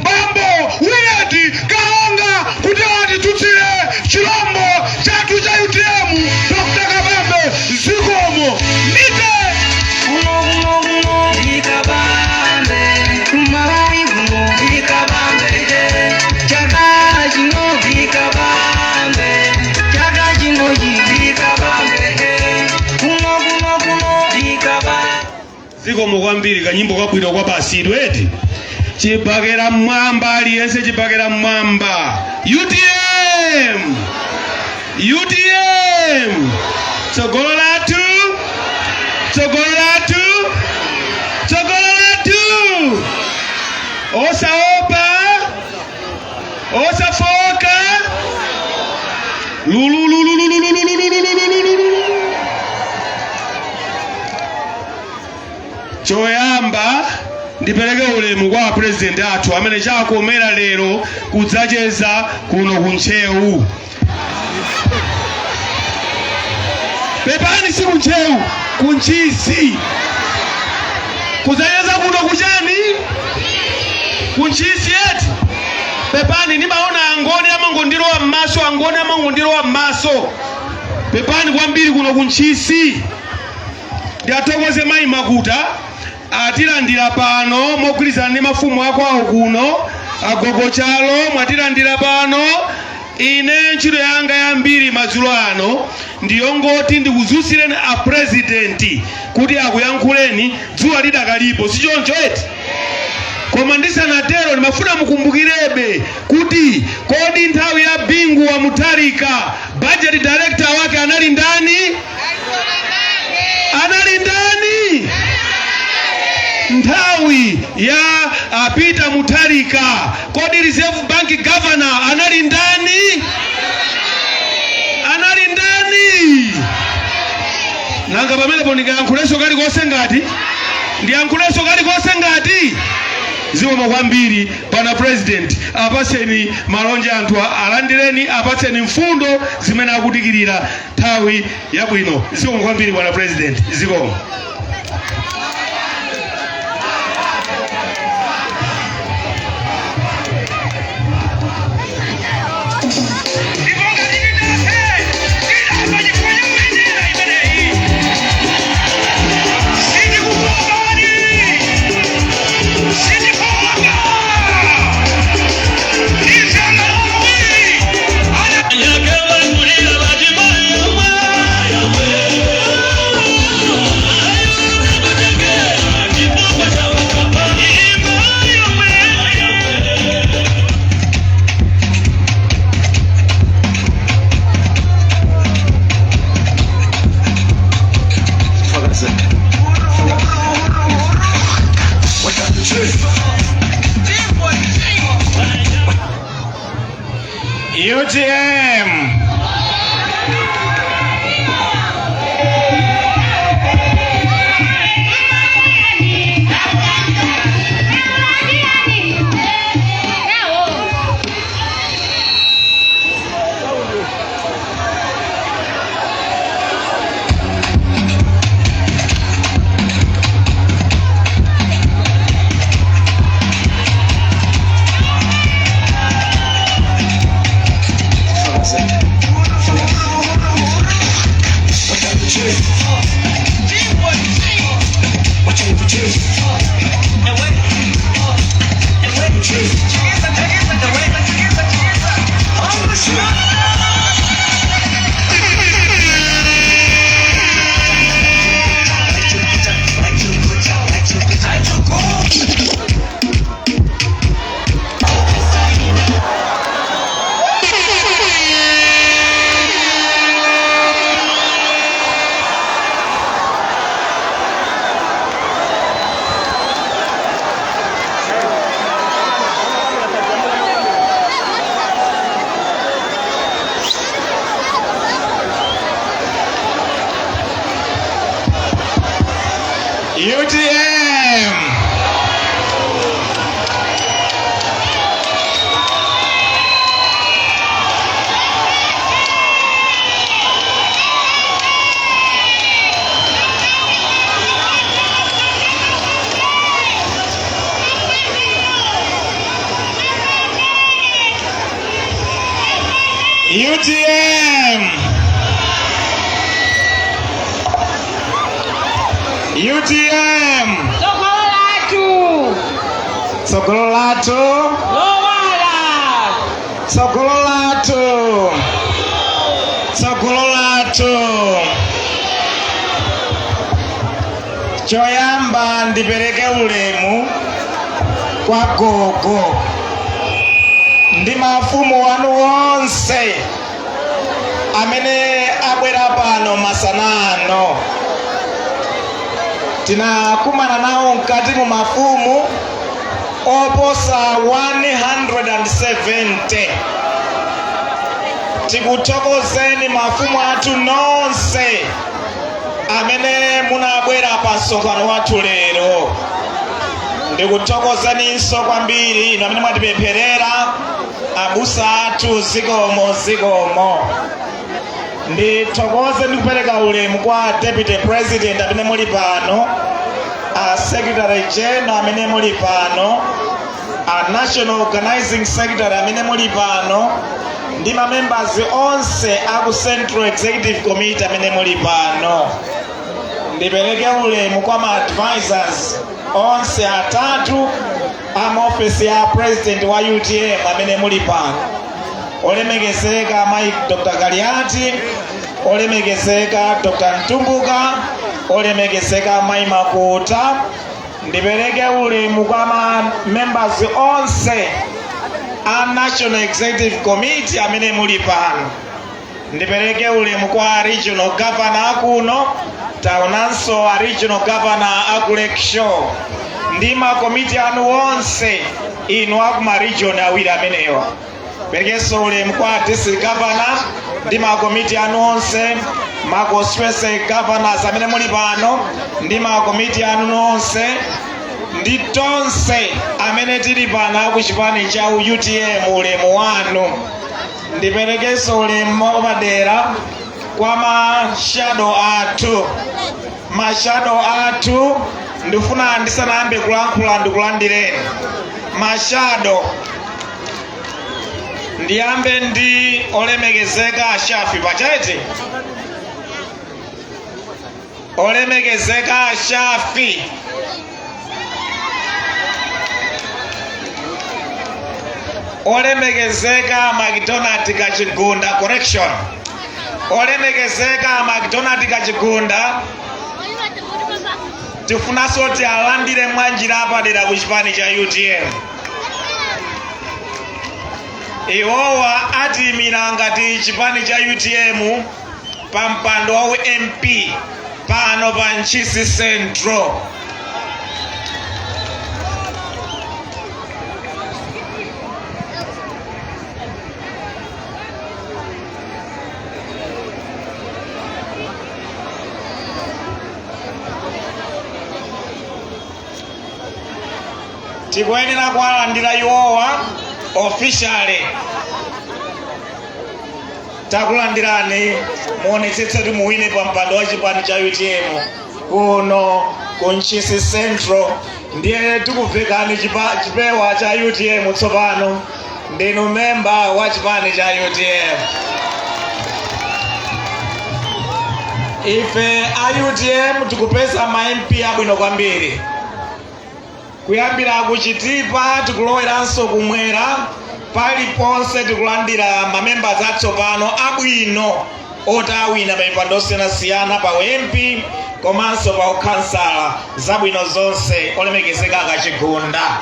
Bambo Willard Kaonga, kuti atitsutsire chilombo chathu cha UTM, Dr. Kabambe. Zikomo ndite. Kuno kuno kuno ndikabambe, kumalawi kuno ndikabambe, chaka chino ndikabambe, chaka chino ndikabambe, kuno kuno kuno ndikabambe. Zikomo kwambiri, kanyimbo kabwino kwa basidwe eti. Chibakera mmwamba, aliyense chibakera mmwamba. UTM, UTM, tsogolo lathu, tsogolo lathu, tsogolo lathu. Osaopa, osafoka. Lululululululululululululu. Choyamba ndipereke ulemu kwa president athu amene chakomera lero kudzacheza kuno kuntcheu. Pepani, si kuntcheu, kuntchisi. Kudzacheza kuno kuchani? Kuntchisi eti. Pepani, nimaona angoni amangondilowa m'maso, angoni amangondilowa m'maso. Pepani kwambiri, kuno kuntchisi. Ndiathokoze mayi Makuta, atilandira pano mogwirizana ndi mafumu akwawo kuno, agogo Chalo, mwatilandira pano. Ine ntchito yanga yambiri madzulo ano ndiyongoti ndikudzutsireni a president kuti akuyankhuleni dzuwa lidakalipo, si choncho eti? Koma ndisanatero ndimafuna mukumbukirebe kuti kodi nthawi ya Bingu wa Mutharika budget director wake anali ndani? Anali ndani? Nthawi ya Peter Mutharika kodi Reserve Bank governor anali ndani? Anali ndani? Nanga pamenepo ndingayankhulenso kalikonse ngati ndiyankhulenso kalikonse ngati? Zikomo kwambiri bwana president, apatseni malonje anthu, alandireni, apatseni mfundo zimene akudikirira. Nthawi yabwino. Zikomo kwambiri bwana president, zikomo. UTM. UTM. UTM. UTM. Tsogolo lathu. Tsogolo lathu. Lowala. Tsogolo lathu. Tsogolo lathu. Choyamba ndipereke ulemu kwa gogo ndi mafumu wanu onse amene abwera pano masana ano. Tinakumana nawo mkati mu mafumu oposa 170. Tikuthokozeni mafumu athu nonse amene munabwera pa msonkhano wathu lero. Ndikuthokozeninso kwambiri inu amene mwatipempherera, abusa athu, zikomo zikomo. Ndithokoze ndikupereka ulemu kwa Deputy President amene muli pano, a Secretary General amene muli pano, a National Organizing Secretary amene muli pano, ndi ma members onse aku Central Executive Committee amene muli pano. Ndipereke ulemu kwa ma advisors onse atatu a office ya President wa UTM amene muli pano, olemekezeka mayi Dr. Galiati, olemekezeka Dr. Mtumbuka, olemekezeka mayi Makuta. Ndipereke ulemu kwa ma members onse a National Executive Committee amene muli pano. Ndipereke ulemu kwa regional governor akuno, taonanso a regional governor aku Lakeshore ndi makomiti anu onse inu akuma region awiri amenewa. Perekenso ulemu kwa district governor ndi makomiti anu onse, ma constituency governors amene muli pano ndi makomiti anu onse, ndi tonse amene tili pano aku chipani cha UTM, ulemu wanu. Ndiperekenso ulemu wapadera kwa ma shadow athu. Ma shadow athu, ndifuna ndisanayambe kulankhula ndikulandireni ma shadow. Ndiyambe ndi olemekezeka Ashafi pachete, olemekezeka Ashafi, olemekezeka McDonald Kachigunda, correction, olemekezeka McDonald Kachigunda, tifunanso tialandire mwanjira apadera ku chipani cha UTM. Iwowa atiyimira ngati chipani cha UTM pa mpando wa MP pano pa Ntchisi Central. Tikuyenera kuwalandira iwowa officially. Takulandirani, muonetsetse kuti muwine pa mpando wa chipani cha UTM kuno ku Ntchisi Central. Ndiye tikuvekani chipewa cha UTM tsopano, ndinu memba wa chipani cha UTM. Ife a UTM tikupeza ma MP abwino kwambiri, kuyambira ku Chitipa tikuloweranso kumwera, paliponse tikulandira mamembers atsopano abwino oti awina pa mipando osiyanasiyana, pa MP komanso pa ukhansala. Zabwino zonse, olemekezeka Akachigunda.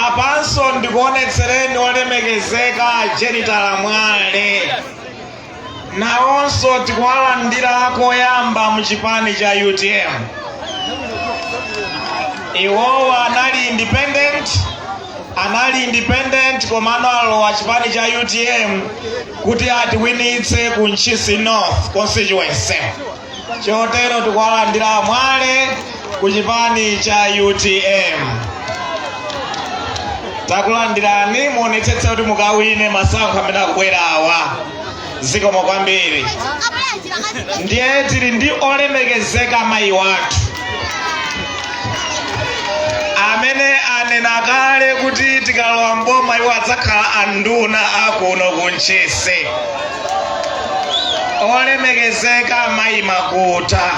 Apanso ndikuonetsereni olemekezeka Jenita Mwale, nawonso tikuwalandira koyamba muchipani cha UTM. Iwowa anali independent, anali independent, komano alowa chipani cha UTM kuti atiwinitse ku Ntchisi North constituency. Chotero tikuwalandira Mwale ku chipani cha UTM. Takulandirani, muonetsetse kuti mukawine masankho amene akubwerawa. Zikomo kwambiri. Ndiye tili ndi olemekezeka mayi wathu amene anena kale kuti tikalowa mboma iwo adzakhala anduna akuno ku Ntchisi, olemekezeka mayi Makuta,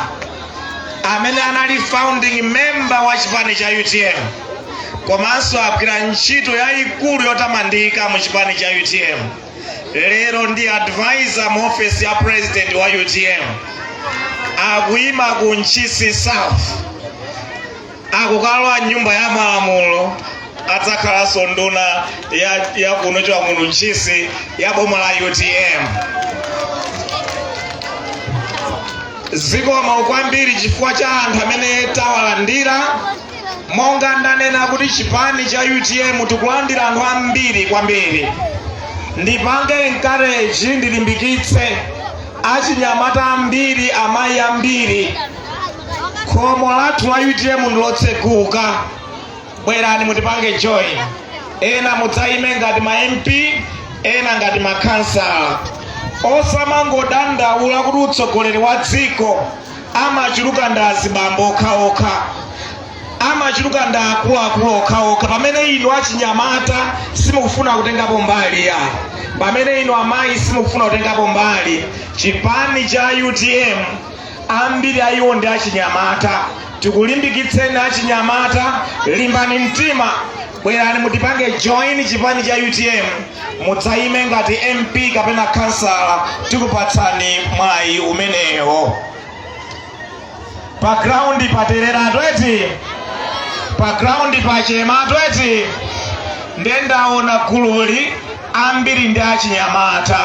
amene anali founding member wa chipani cha UTM komanso agwira ntchito yayikulu yotamandika mu chipani cha UTM. Lero ndi advisor mu office ya president wa UTM. Akuyima ku Ntchisi South, akukalowa nyumba ya malamulo, adzakhalanso nduna ya kuno chiwamuno Ntchisi ya boma la UTM. Zikomo kwambiri chifukwa cha anthu amene tawalandira. Monga ndanena kuti chipani cha UTM tikulandira anthu ambiri kwambiri, ndipange encourage, ndilimbikitse achinyamata ambiri, amayi ambiri, khomo lathu la UTM ndilotseguka, bwerani mutipange join. Ena mudzayime ngati ma MP, ena ngati makhansala. Osamangodandaula kuti utsogoleri wa dziko amachuluka ndi azibambo okhaokha, amachuluka ndi akuluakulu okhaokha, pamene inu achinyamata simukufuna kutengapo mbali yayi, pamene inu amayi simukufuna kutengapo mbali. Chipani cha UTM ambiri a iwo ndi achinyamata. Tikulimbikitseni achinyamata, limbani mtima, bwerani mutipange join chipani cha UTM, mudzayime ngati MP kapena kansala, tikupatsani mwayi umenewo. Pa ground paterera tweti, pa ground pachema tweti. Ndendaona gululi ambiri ndi achinyamata,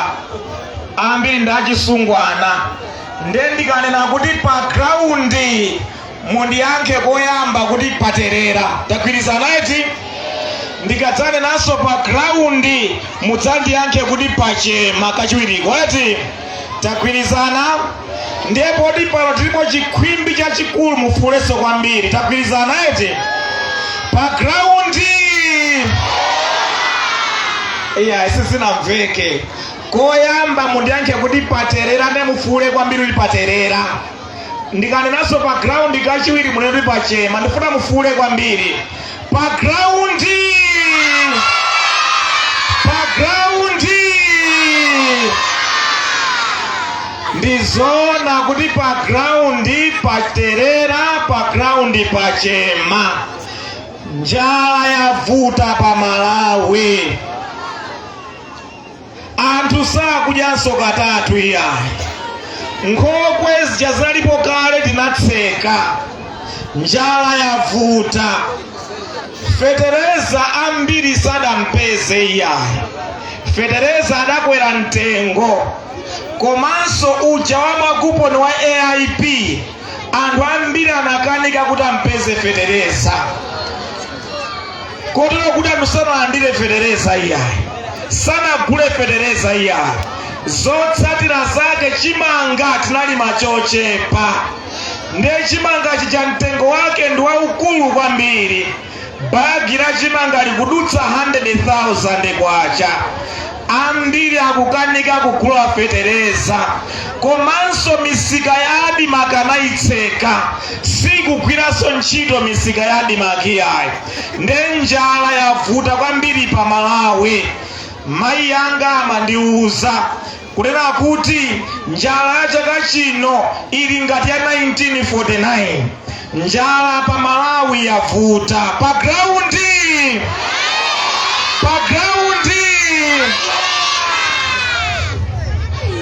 ambiri ndi achisungwana. Nde ndikanena kuti pa ground, mundiyankhe koyamba kuti paterera. Tagwirizana eti? Ndikadzanenanso pa ground, mudzandiyankhe kuti pachema kachiwiriko eti? Tagwirizana? Ndiye poti pano tilipo chikhwimbi chachikulu, mufuulenso kwambiri. Tagwirizana eti? Pa ground. Iya, sizinamveke. Koyamba mundiyankhe kuti paterera, ndiye mufuule kwambiri kuti paterera. Ndikanenanso pa ground kachiwiri, munene kuti pachema. Ndifuna mufuule kwambiri. Pa ground, pa ground. Ndizoona kuti pa ground paterera, pa ground pachema. Njala yavuta pa Malawi, anthu sakudyanso katatu iyayi. Nkhokwe zija zinalipo kale tinatseka. Njala yavuta, fetereza ambiri sadampeze iyayi, fetereza adakwera mtengo, komanso uja wa makuponi wa AIP anthu ambiri anakanika kuti ampeze fetereza. Kotero kuti anthu sanalandire fetereza iyayi, sanagule fetereza iyayi. Zotsatira zake, chimanga tinalima chochepa, ndiye chimanga chija mtengo wake ndi waukulu kwambiri. Bagi la chimanga likudutsa 100,000 kwacha. Ambiri akukanika kugula fetereza, komanso misika ya ADMARC anayitseka, sikugwiranso ntchito misika ya ADMARC iyayi. Nde njala yavuta kwambiri pa Malawi. Mayi yanga amandiuza kunena kuti njala ya chaka chino ili ngati ya 1949. Njala pa Malawi yavuta. Pa ground, pa ground.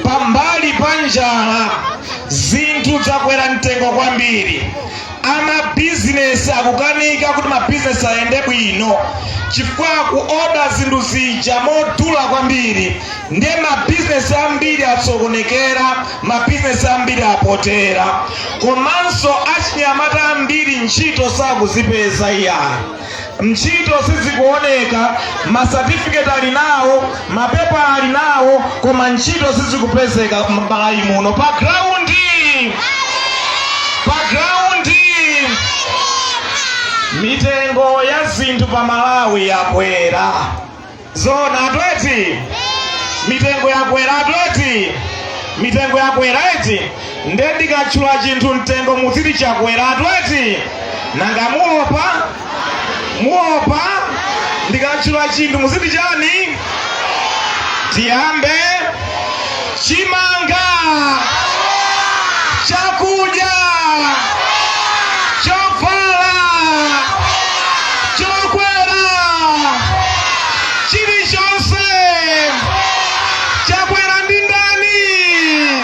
Pambali pa njala, zinthu zakwera mtengo kwambiri. Amabizinesi akukanika kuti mabizinesi ayende bwino chifukwa kuoda zinthu zija modula kwambiri, ndiye mabizinesi ambiri atsokonekera, mabizinesi ambiri apotera. Komanso achinyamata ambiri ntchito sakuzipeza iyayi, ntchito sizikuoneka. Masatifiketi ali nawo, mapepa ali nawo, koma ntchito sizikupezeka m'Malawi muno. Pa ground, pa ground. Mitengo ya zinthu pa Malawi yakwera. Zona atweti? Mitengo yakwera atweti? Mitengo yakwera eti? Nde ndikatchula chinthu mtengo muziti chakwera atweti? Nanga muopa? Muopa? Ndikatchula chinthu muziti chani? Tiyambe. Chimanga, chakudya, chovala, chokwera, chilichonse chakwera ndi ndani?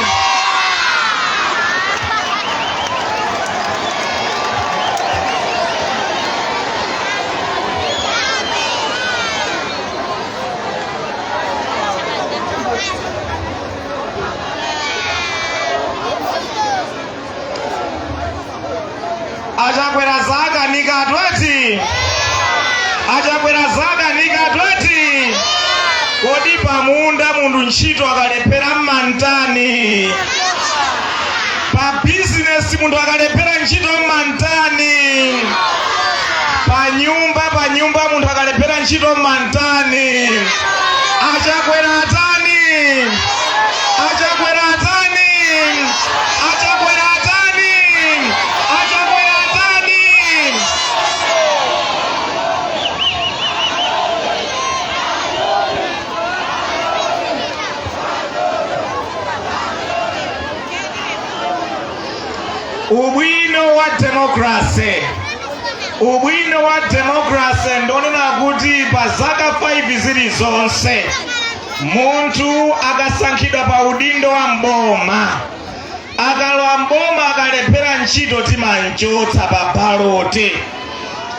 Achakwera zakanika atweti? Achakwera zakanika atweti? Kodi pamunda munthu ntchito akalephera mmantani? Pa bizinesi munthu akalephera ntchito mmantani? Pa nyumba, pa nyumba munthu akalephera ntchito mmantani? Achakwera atani? Achakwera atani? Achakwera atani? Achakwera atani? Ubwino wa democracy, ubwino wa democracy ndonena kuti pa zaka 5 zilizonse munthu akasankhidwa pa udindo wa mboma, akalowa mboma, akalephera ntchito timanchotsa pa ballot.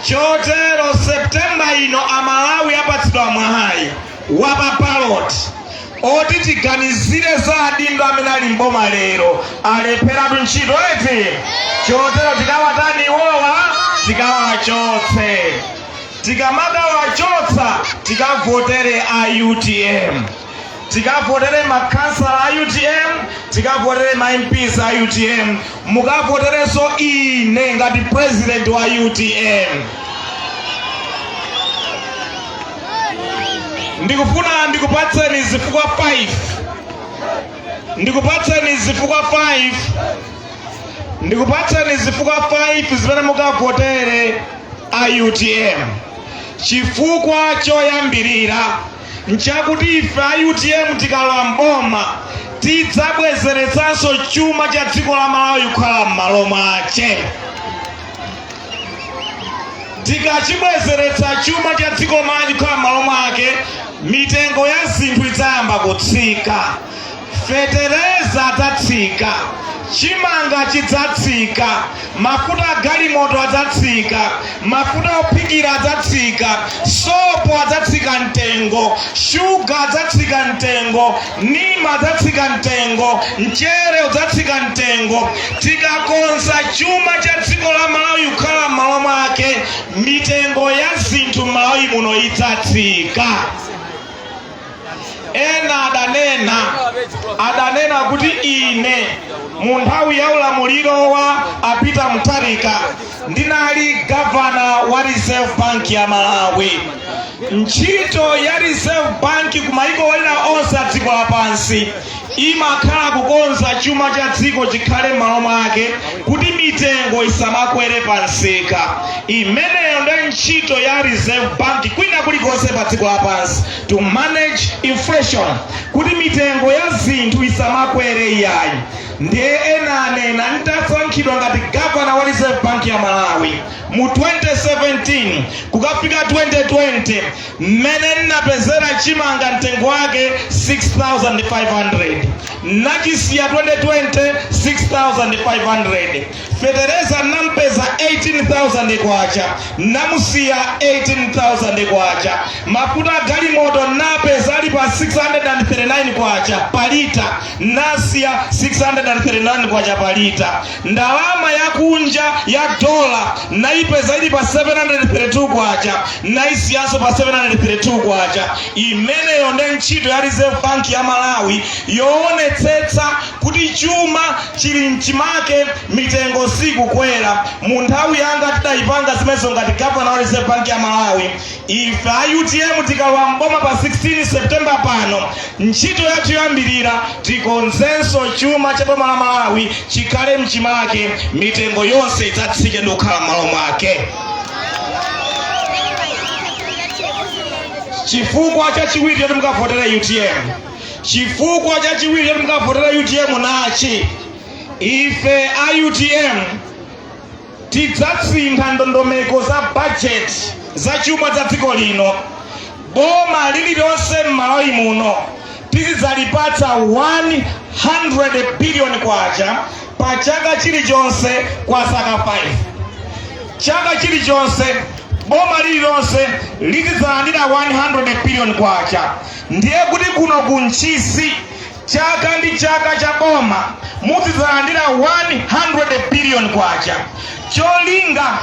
Chotero September ino Amalawi apatsidwa mwayi wa pa ballot oti tiganizire za adindo amene ali mboma lero. Alepheratu ntchito eti? Chotero tikawatani iwowa? Tikawachotse. Tikamakawachotsa, tikavotere a UTM, tikavotere makhansala a UTM, tikavotere ma MPs a UTM, mukavoterenso ine ngati president wa UTM. Ndikufuna ndikupatseni zifukwa 5, ndikupatseni zifukwa 5, ndikupatseni zifukwa 5 zimene mukavotere a UTM. Chifukwa choyambirira nchakuti ife a UTM tikalowa mboma tidzabwezeretsanso chuma cha dziko la Malawi kukhala m'malo mwache. Tikachibwezeretsa chuma cha dziko la Malawi kukhala m'malo mwake, mitengo ya zinthu idzayamba kutsika. Fetereza adzatsika, Chimanga chidzatsika, mafuta a galimoto adzatsika, mafuta ophikira adzatsika, sopo adzatsika mtengo, shuga adzatsika mtengo, nima adzatsika mtengo, mchere udzatsika mtengo. Tikakonza chuma cha dziko la Malawi kukhala m'malo mwake, mitengo ya zinthu m'Malawi muno idzatsika. Ena adanena kuti ine mu nthawi ya ulamuliro wa a Peter Mutharika ndinali gavana wa Reserve Bank ya Malawi. Ntchito ya Reserve Bank ku maiko ena onse a dziko lapansi imakhala kukonza chuma cha dziko chikhale m'malo mwake kuti mitengo isamakwere pa msika. Imeneyo ndi ntchito ya Reserve Bank kwina kulikonse pa dziko lapansi, to manage inflation, kuti mitengo ya zinthu isamakwere iyayi. Ndiye ena anena ntasankhidwa ngati gavana wa Reserve Bank ya Malawi mu 2017 kukafika 2020, mmene nnapezera chimanga mtengo wake 6500, nachisiya 2020 6500. Fetereza nampeza 18,000 kwacha, namusiya 18,000 kwacha. Mafuta a galimoto napeza ali pa 639 kwacha pa lita, nasiya 639 kwacha pa lita. Ndalama yakunja ya dola naipeza ili pa 732 kwacha, naisiyanso pa 732 kwacha. Imeneyo ndi ntchito ya Reserve Bank ya Malawi, yoonetsetsa kuti chuma chili mchimake, mitengo sikukwera. Mu nthawi yanga tidayipanga zimenezo ngati gavana wa Reserve Bank ya Malawi. Ife a UTM tikalowa mboma pa 16 September pano, ntchito yathu yoyambirira tikonzenso chuma cha boma la Malawi chikhale mchimake, mitengo yonse idzatsike ndi kukhala m'malo mwake. Chifukwa chachiwiri choti mukavotere UTM, chifukwa chachiwiri choti mukavotere UTM nachi: ife a UTM tidzasintha ndondomeko za budget, za chuma za dziko lino. Boma lililonse m'Malawi muno tizidzalipatsa 100 billion kwacha pa chaka chilichonse kwa zaka 5. Chaka chilichonse boma lililonse lizidzalandira 100 billion kwacha. Ndiye kuti kuno ku Ntchisi chaka ndi chaka cha boma muzidzalandira 100 billion kwacha. Cholinga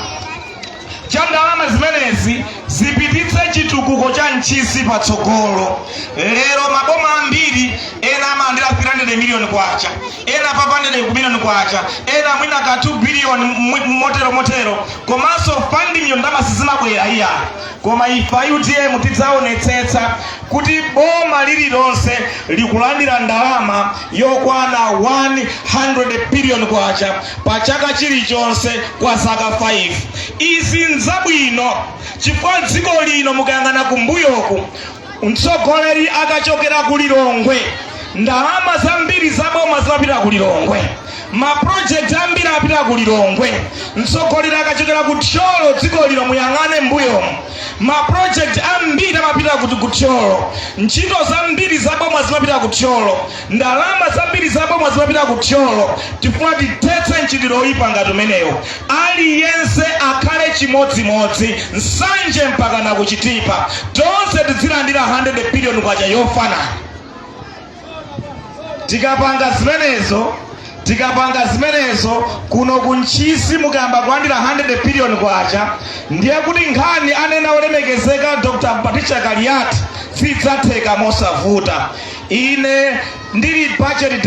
cha ndalama zimenezi zipititse chitukuko cha Ntchisi patsogolo. Lero maboma ambiri ena amalandira 300 million kwacha, ena 500 million kwacha, ena mwina ka 2 billion, motero motero, komanso funding yo ndalama sizimabwera iya. Koma ife a UTM tidzaonetsetsa kuti boma lililonse likulandira ndalama yokwana 100 billion kwacha pa chaka chilichonse kwa zaka 5. Izi nzabwino chifukwa dziko lino mukayang'ana kumbuyoku, mtsogoleri akachokera ku Lilongwe, ndalama zambiri za boma zimapita ku Lilongwe, maprojekti ambiri apita ku Lilongwe. Mtsogoleri akachokera ku Thyolo, dziko lino muyang'ane mbuyomu, maprojekti ambiri amapita ku Thyolo, ntchito zambiri za boma zimapita ku Thyolo, ndalama zambiri za boma zimapita ku Thyolo. Tifuna tithetse mchitidwe oyipa ngati umenewo. Aliyense akhale chimodzimodzi, Nsanje mpaka na kuchitipa, tonse tidzilandira 100 billion kwacha yofanana. Tikapanga zimenezo kuno ku Ntchisi mukayamba kulandira 100 billion kwacha, ndiye kuti nkhani anena olemekezeka Dr Patricia Kaliati zidzatheka mosavuta. Ine ndili budget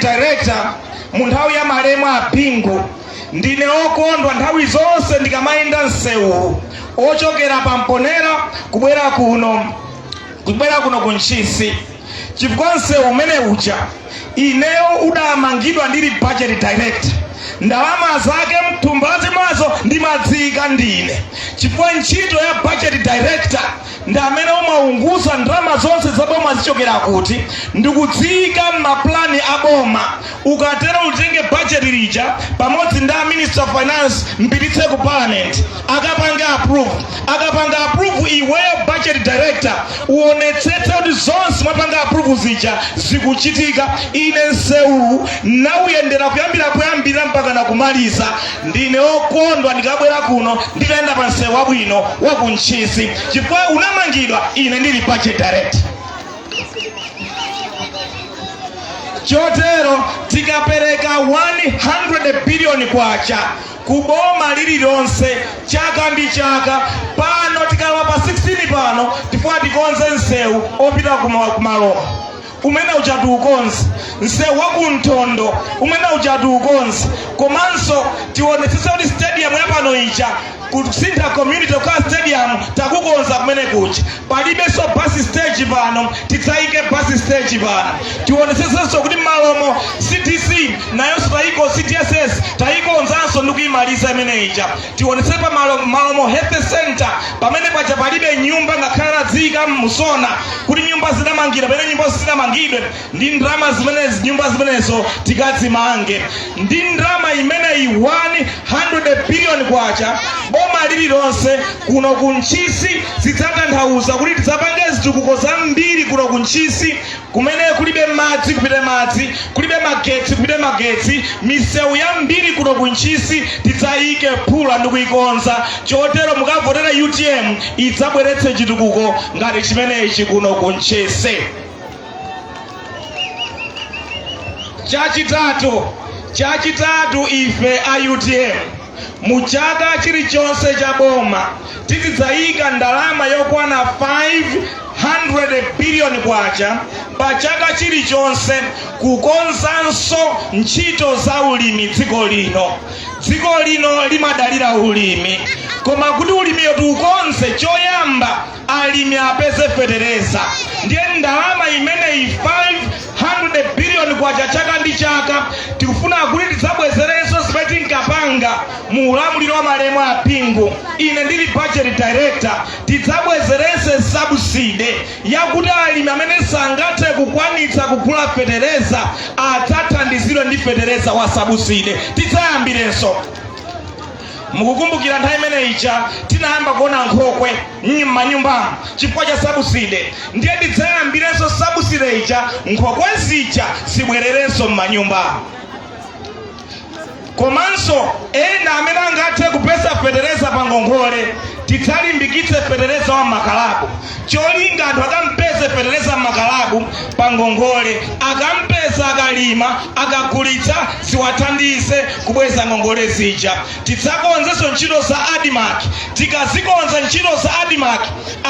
director mu nthawi ya malemu a Bingu. Ndine okondwa nthawi zonse ndikamayenda msewu ochokera pa Mponera kubwera kuno ku Ntchisi, chifukwa msewu umene uja ineyo udamangidwa ndili budget director. Ndalama zake mthumba lazimazo ndimadzika ndine, chifukwa ntchito ya budget director ndi amene umaunguza ndalama zonse zaboma zichokera kuti ndikudziyika m'maplani. a boma. Ukatero utenge budget lija pamodzi ndi a Minister of Finance, mpititse ku Parliament akapange approve. Akapanga approve, iweyo budget director uonetsetse kuti zonse mwapanga approve zija zikuchitika. Ine msewu nauyendera kuyambira kuyambira mpaka nakumaliza. Ndine okondwa ndikabwera kuno ndikayenda pa msewu wabwino wa ku Ntchisi, chifukwa unamangidwa ine ndili budget director. Chotero tikapereka 100 billion kwacha ku boma lililonse chaka ndi chaka, pano tikalowa pa 16 pano tifuna tikonze msewu opita kumalomo umene uja tiukonze, msewu wa kunthondo umene uja tiukonze, komanso tionetsetse kuti stadium ya pano ija kusintha community kukhala stadium takukonza kumene kuja. Palibenso bus stage pano, tidzayike bus stage pano. Tionetsetsenso kuti malomo CDC nayonso tayiko, CDSS tayikonzanso ndi kuyimaliza imene ija. Tionetsetse pa Malomo Health Center pamene paja palibe nyumba ngakhale anadziyika musona kuti nyumba zinamangidwa, pamene nyumba zinamangidwe ndi ndalama zimenezi, nyumba zimenezo tikadzimange ndi ndalama imeneyi 100 billion kwacha boma lililonse kuno ku Ntchisi. Zidzatanthauza kuti tidzapange zitukuko zambiri kuno ku Ntchisi, kumene kulibe madzi kupite madzi, kulibe magetsi kupite magetsi. Misewu yambiri kuno ku Ntchisi tidzayike phula ndi kuyikonza. Chotero mukavotera UTM, idzabweretse chitukuko ngati chimenechi kuno ku Ntchisi. Chachitatu, ife a UTM mu chaka chilichonse cha boma tizidzayika ndalama yokwana 500 billion kwacha pa chaka chilichonse kukonzanso ntchito za ulimi dziko lino. Dziko lino limadalira ulimi, koma kuti ulimiyo tiukonze, choyamba alimi apeze fetereza. Ndiye ndalama imeneyi 500 billion kwacha chaka ndi chaka, tikufuna kuti tidzabwezerenso zimene tinkapanga mu ulamuliro wa malemu a Bingu. Ine ndili budget director, tidzabwezerense subsidy yakuti alimi amene sangathe kukwanitsa kugula fetereza adzathandizidwe ndi fetereza wa subsidy. Tidzayambirenso. Mukukumbukira nthawi imene ija tinayamba kuona nkhokwe m'manyumbamo chifukwa cha subsidy? Ndiye tidzayambirenso subsidy ija, nkhokwe zija zibwererenso m'manyumbamo. Komanso ena amene angathe kupeza fetereza pa ngongole, tidzalimbikitse fetereza wa m'makalabu, cholinga anthu akampeze fetereza m'makalabu pa ngongole, akampeza akalima, akagulitsa, ziwathandize kubweza ngongole zija. Tidzakonzenso ntchito za ADMARC. Tikazikonza ntchito za ADMARC,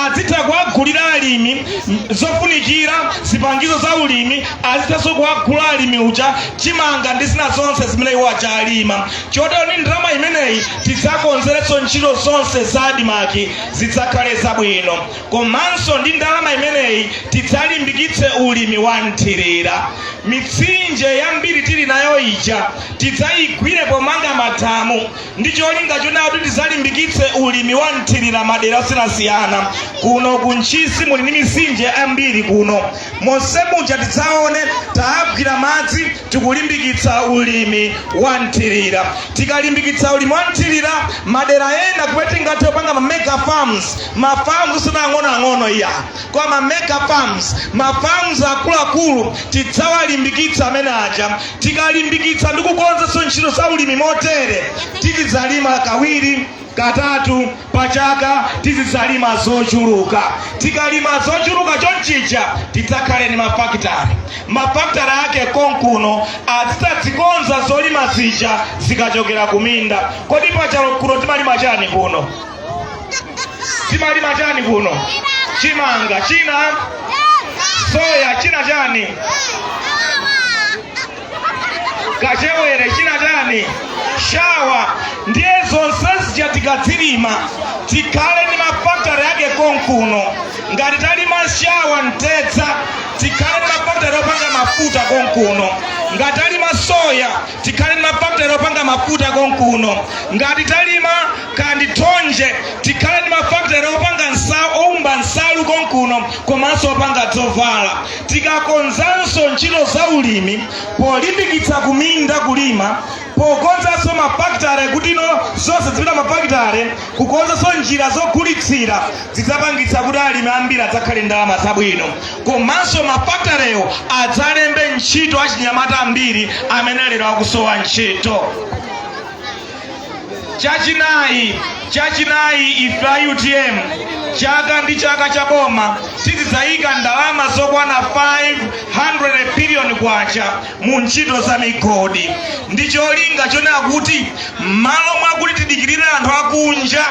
azitha kuwagulira alimi zofunikira, zipangizo za ulimi, azithanso kuwagula alimi uja chimanga ndi zina zonse zimene iwo aja alima. Chotero ndi ndalama imeneyi tidzakonzerenso ntchito zonse za ADMARC zidzakhale zabwino. Komanso ndi ndalama imeneyi tidzalimbikitse ulimi wa mthirira. Mitsinje yambiri tili nayo ija tidzayigwire pomanga madamu ndi cholinga chonena kuti tidzalimbikitse ulimi wa mthirira madera osiyanasiyana. Kuno ku Ntchisi muli ndi mitsinje ambiri kuno, monse muja tidzaone taagwira madzi, tikulimbikitsa ulimi wa mthirira. Tikalimbikitsa ulimi wa mthirira madera ena kumene tingathe kupanga ma mega farms, ma farms osati ang'onoang'ono iya, koma ma mega farms, ma farms akuluakulu, tidzawalimbikitsa amene aja. Tikalimbikitsa ndi kukonzanso ntchito za ulimi motere, tizidzalima kawiri katatu pa chaka, tizidzalima zochuluka. Tikalima zochuluka chonchija, tidzakhale ndi mafakitale. Mafakitale ake konkuno, azidzazikonza zolima zija zikachokera kuminda. Kodi pachalo kuno timalima chani? Kuno timalima chani? Kuno chimanga, china soya, china chani, kachewere, china chani, shawa. Ndiye zonse zija tikadzilima, tikhale ndi mafakitale ake konkuno. Ngati talima shawa, mtedza, tikhale ndi mafakitale opanga mafuta konkuno. Ngati talima soya, tikhale ndi mafakitale opanga mafuta konkuno. Ngati talima kandi thonje, tikhale ndi mafakitale opanga oumba nsalu konkuno, komanso opanga dzovala. Tikakonzanso ntchito za ulimi Polimbikitsa kuminda kulima, pokonzanso mafakitale kuti no zonse zipita mafakitale, kukonzanso njira zogulitsira, zidzapangitsa kuti alimi ambiri adzakhale ndalama zabwino, komanso mafakitalewo adzalembe ntchito achinyamata ambiri amene lero akusowa ntchito. Chachinayi, ife a UTM chaka ndi chaka cha boma tizidzayika ndalama zokwana 500 billion kwacha mu ntchito za migodi, ndi cholinga chonena kuti m'malo mwakuti tidikirire anthu akunja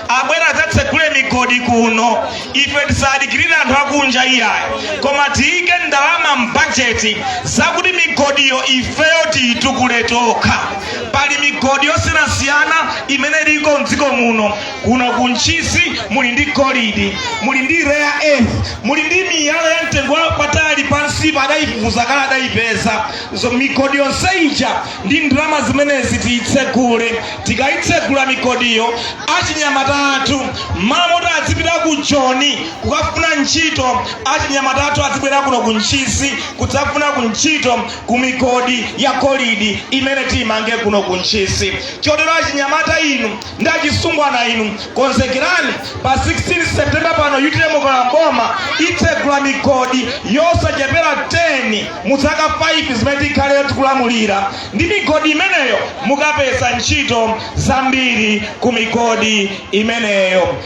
abwera adzatsegule migodi kuno, ife tisadikirire anthu akunja iyayi, koma tiyike ndalama m'bajeti zakuti migodiyo ifeyo tiyitukule tokha. Pali migodi yosiyanasiyana imene iliko mdziko muno. Kuno ku Ntchisi muli ndi golidi, muli ndi rare earth, muli ndi miyala ya mtengo wapatali, pansipa adayifufuza kale, adayipeza. So migodi yonse ija ndi ndalama zimenezi tiyitsegule. Tikayitsegula migodiyo, achinyamata athu m'malo moti azipita ku Joni kukafuna ntchito, achinyamata athu azibwera kuno ku Ntchisi kudzafuna ku ntchito ku migodi ya golidi imene tiyimange kuno ku Ntchisi. Chotero achinyamata inu ndi achisungwana inu, konzekerani. Pa 16 September pano UTM mboma itsegula migodi yosachepera 10 mu zaka 5 zimene tikhale tikulamulira. Ndi migodi imeneyo mukapeza ntchito zambiri ku migodi imeneyo.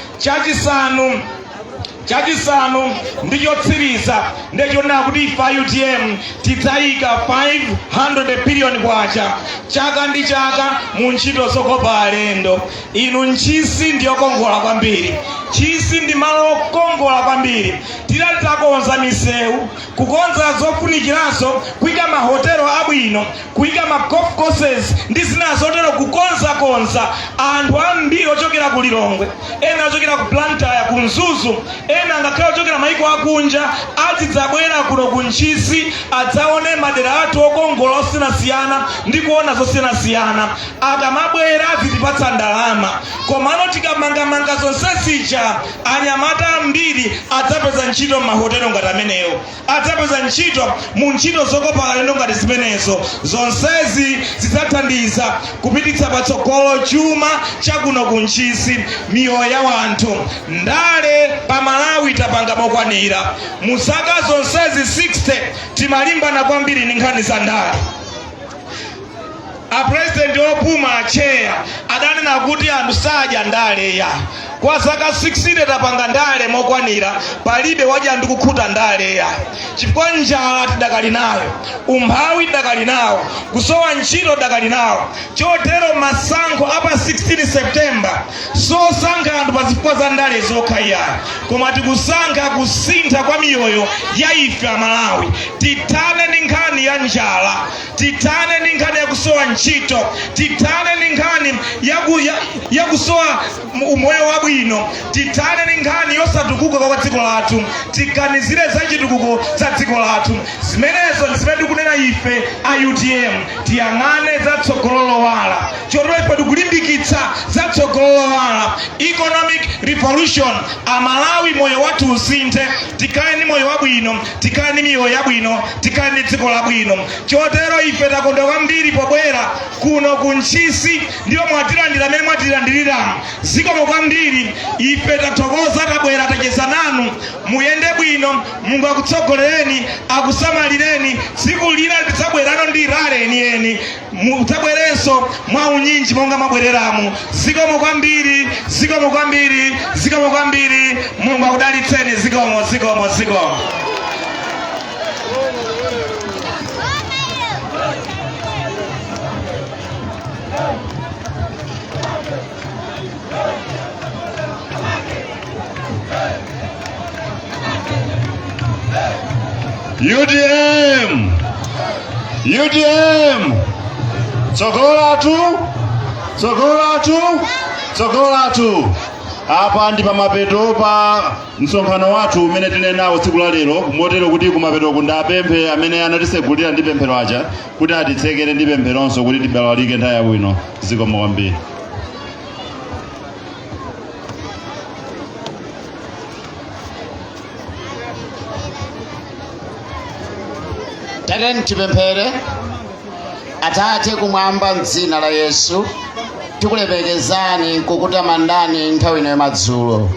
Chachisanu ndi chotsiriza ndechonena kuti ife a UTM tidzayika 500 billion kwacha chaka ndi chaka mu ntchito zokopa alendo. Inu, Ntchisi ndiyokongola kwambiri. Ntchisi ndi malo okongola kwambiri. Titati takonza misewu, kukonza zofunikiranso, kuyika mahotelo abwino, kuyika ma golf courses ndi zina zotero, kukonzakonza, anthu ambiri ochokera ku Lilongwe, ena ochokera ku Blantyre, ku Mzuzu, ena ngakhale ochokera maiko akunja azidzabwera kuno ku Ntchisi, adzaone madera athu okongola osiyanasiyana ndi kuona zosiyanasiyana. Akamabwera azitipatsa ndalama. Komano tikamangamanga zonse zija, anyamata ambiri adzapeza ntchito m'mahotelo ngati amenewo, adzapeza ntchito mu ntchito zokopa alendo ngati zimenezo. Zonsezi zidzathandiza kupititsa patsogolo chuma chakuno ku Ntchisi, miyoyo ya wanthu. Ndale pa Malawi tapanga mokwanira. Mu zaka zonsezi 60 timalimbana kwambiri ndi nkhani za ndale. Apurezidenti opuma, acheya, adanena kuti anthu sadya ndale ya. Kwa zaka 60 tapanga ndale mokwanira, palibe wadya ndi kukhuta ndale ya, chifukwa njala tidakali nayo, umphawi tidakali nawo, kusowa ntchito tidakali nawo. Chotero masankho apa 16 September sosankha anthu pa zifukwa za ndale zokha iyayi, koma tikusankha kusintha kwa miyoyo ya ife Amalawi. Tithane ndi nkhani ya njala, tithane ndi nkhani yakusowa ntchito, tithane ndi nkhani yakusowa umoyo wabwino, tithane ndi nkhani yosatukuka kwa dziko lathu, tiganizire za chitukuko za dziko lathu. Zimenezo ndi zimene tikunena ife a UTM. Tiyang'ane za tsogolo lowala. Chotero ife tikulimbikitsa za tsogolo lowala, economic revolution. Amalawi, moyo wathu usinthe, tikhale ndi moyo wabwino, tikhale ndi miyoyo yabwino, tikhale ndi dziko labwino. Chotero ife takondwa kwambiri pobwera kuno ku Ntchisi, ndipo mwatilandira amene mwatilandiriramo. Zikomo kwambiri. Ife tathokoza, tabwera, tacheza nanu. Muyende bwino, Mulungu akutsogolereni, akusamalireni. Tsiku lina tidzabwerano ndi rally yeniyeni, mudzabwerenso mwa unyinji monga mwabwereramu. Zikomo kwambiri, zikomo kwambiri, zikomo kwambiri. Mulungu akudalitseni. Zikomo, zikomo, zikomo. UTM, UTM, tsogolo lathu, tsogolo lathu, tsogolo lathu. Apa ndi pamapeto pa msonkhano wathu umene tili nawo tsiku la lero, motero kuti kumapeto kundapemphe amene anatisegulira ndi pemphero aja kuti atitsekere ndi pempheronso kuti tibalalike nthawi yabwino. Zikomo kwambiri. Tatiyeni tipemphere. Atate kumwamba, mdzina la Yesu tikulemekezani, kukutamandani nthawi ino yamadzulo.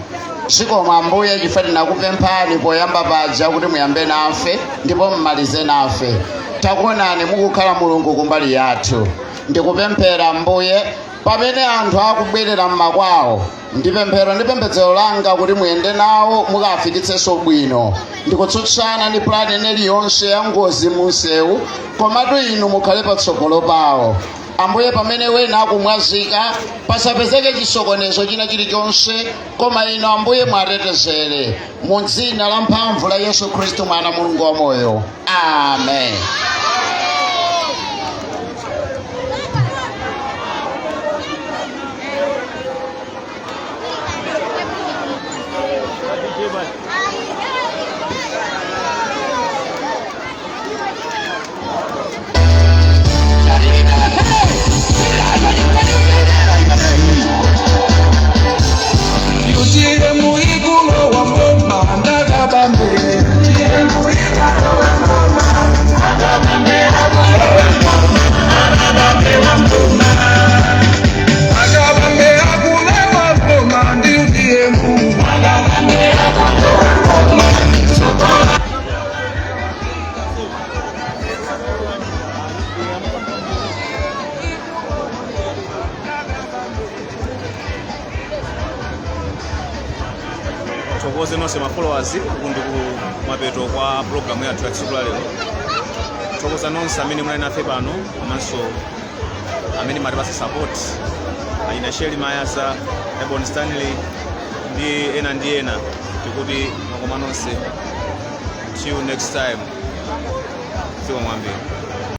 Zikomo Ambuye, chifukwa tinakupemphani poyamba paja kuti muyambe nafe ndipo mmalize nafe. Takuonani mukukhala Mulungu kumbali yathu. Ndikupemphera Ambuye, pamene anthu akubwerera mmakwawo, ndipemphero ndi pembedzero langa kuti muyende nawo, mukafikitsenso bwino. Ndikutsutsana ndi pulani iliyonse ya ngozi munsewu, komatu inu mukhale patsogolo pawo Ambuye. Pamene wena akumwazika, pasapezeke chisokonezo china chilichonse, koma inu Ambuye mwatetezere, mu dzina la mphamvu la Yesu Khristu, mwana Mulungu wamoyo, amen. UTM ikulowa mboma ndakabambe. UTM ikulowa mboma, akabambe, akabambe wa mboma, akabambe akulowa mboma ndi UTM, akabambe akulowa mboma. Thokoze nonse ma followers. Uku ndi ku mapeto kwa programu yathu ya tsiku la lero. Thokoza nonse amene munali nafe pano, komanso amene matipasa support, ayina Sheli Mayasa, Ebon Stanley ndi ena ndi ena. Tikuti mwakoma nonse. See you next time. Zikomo kwambiri.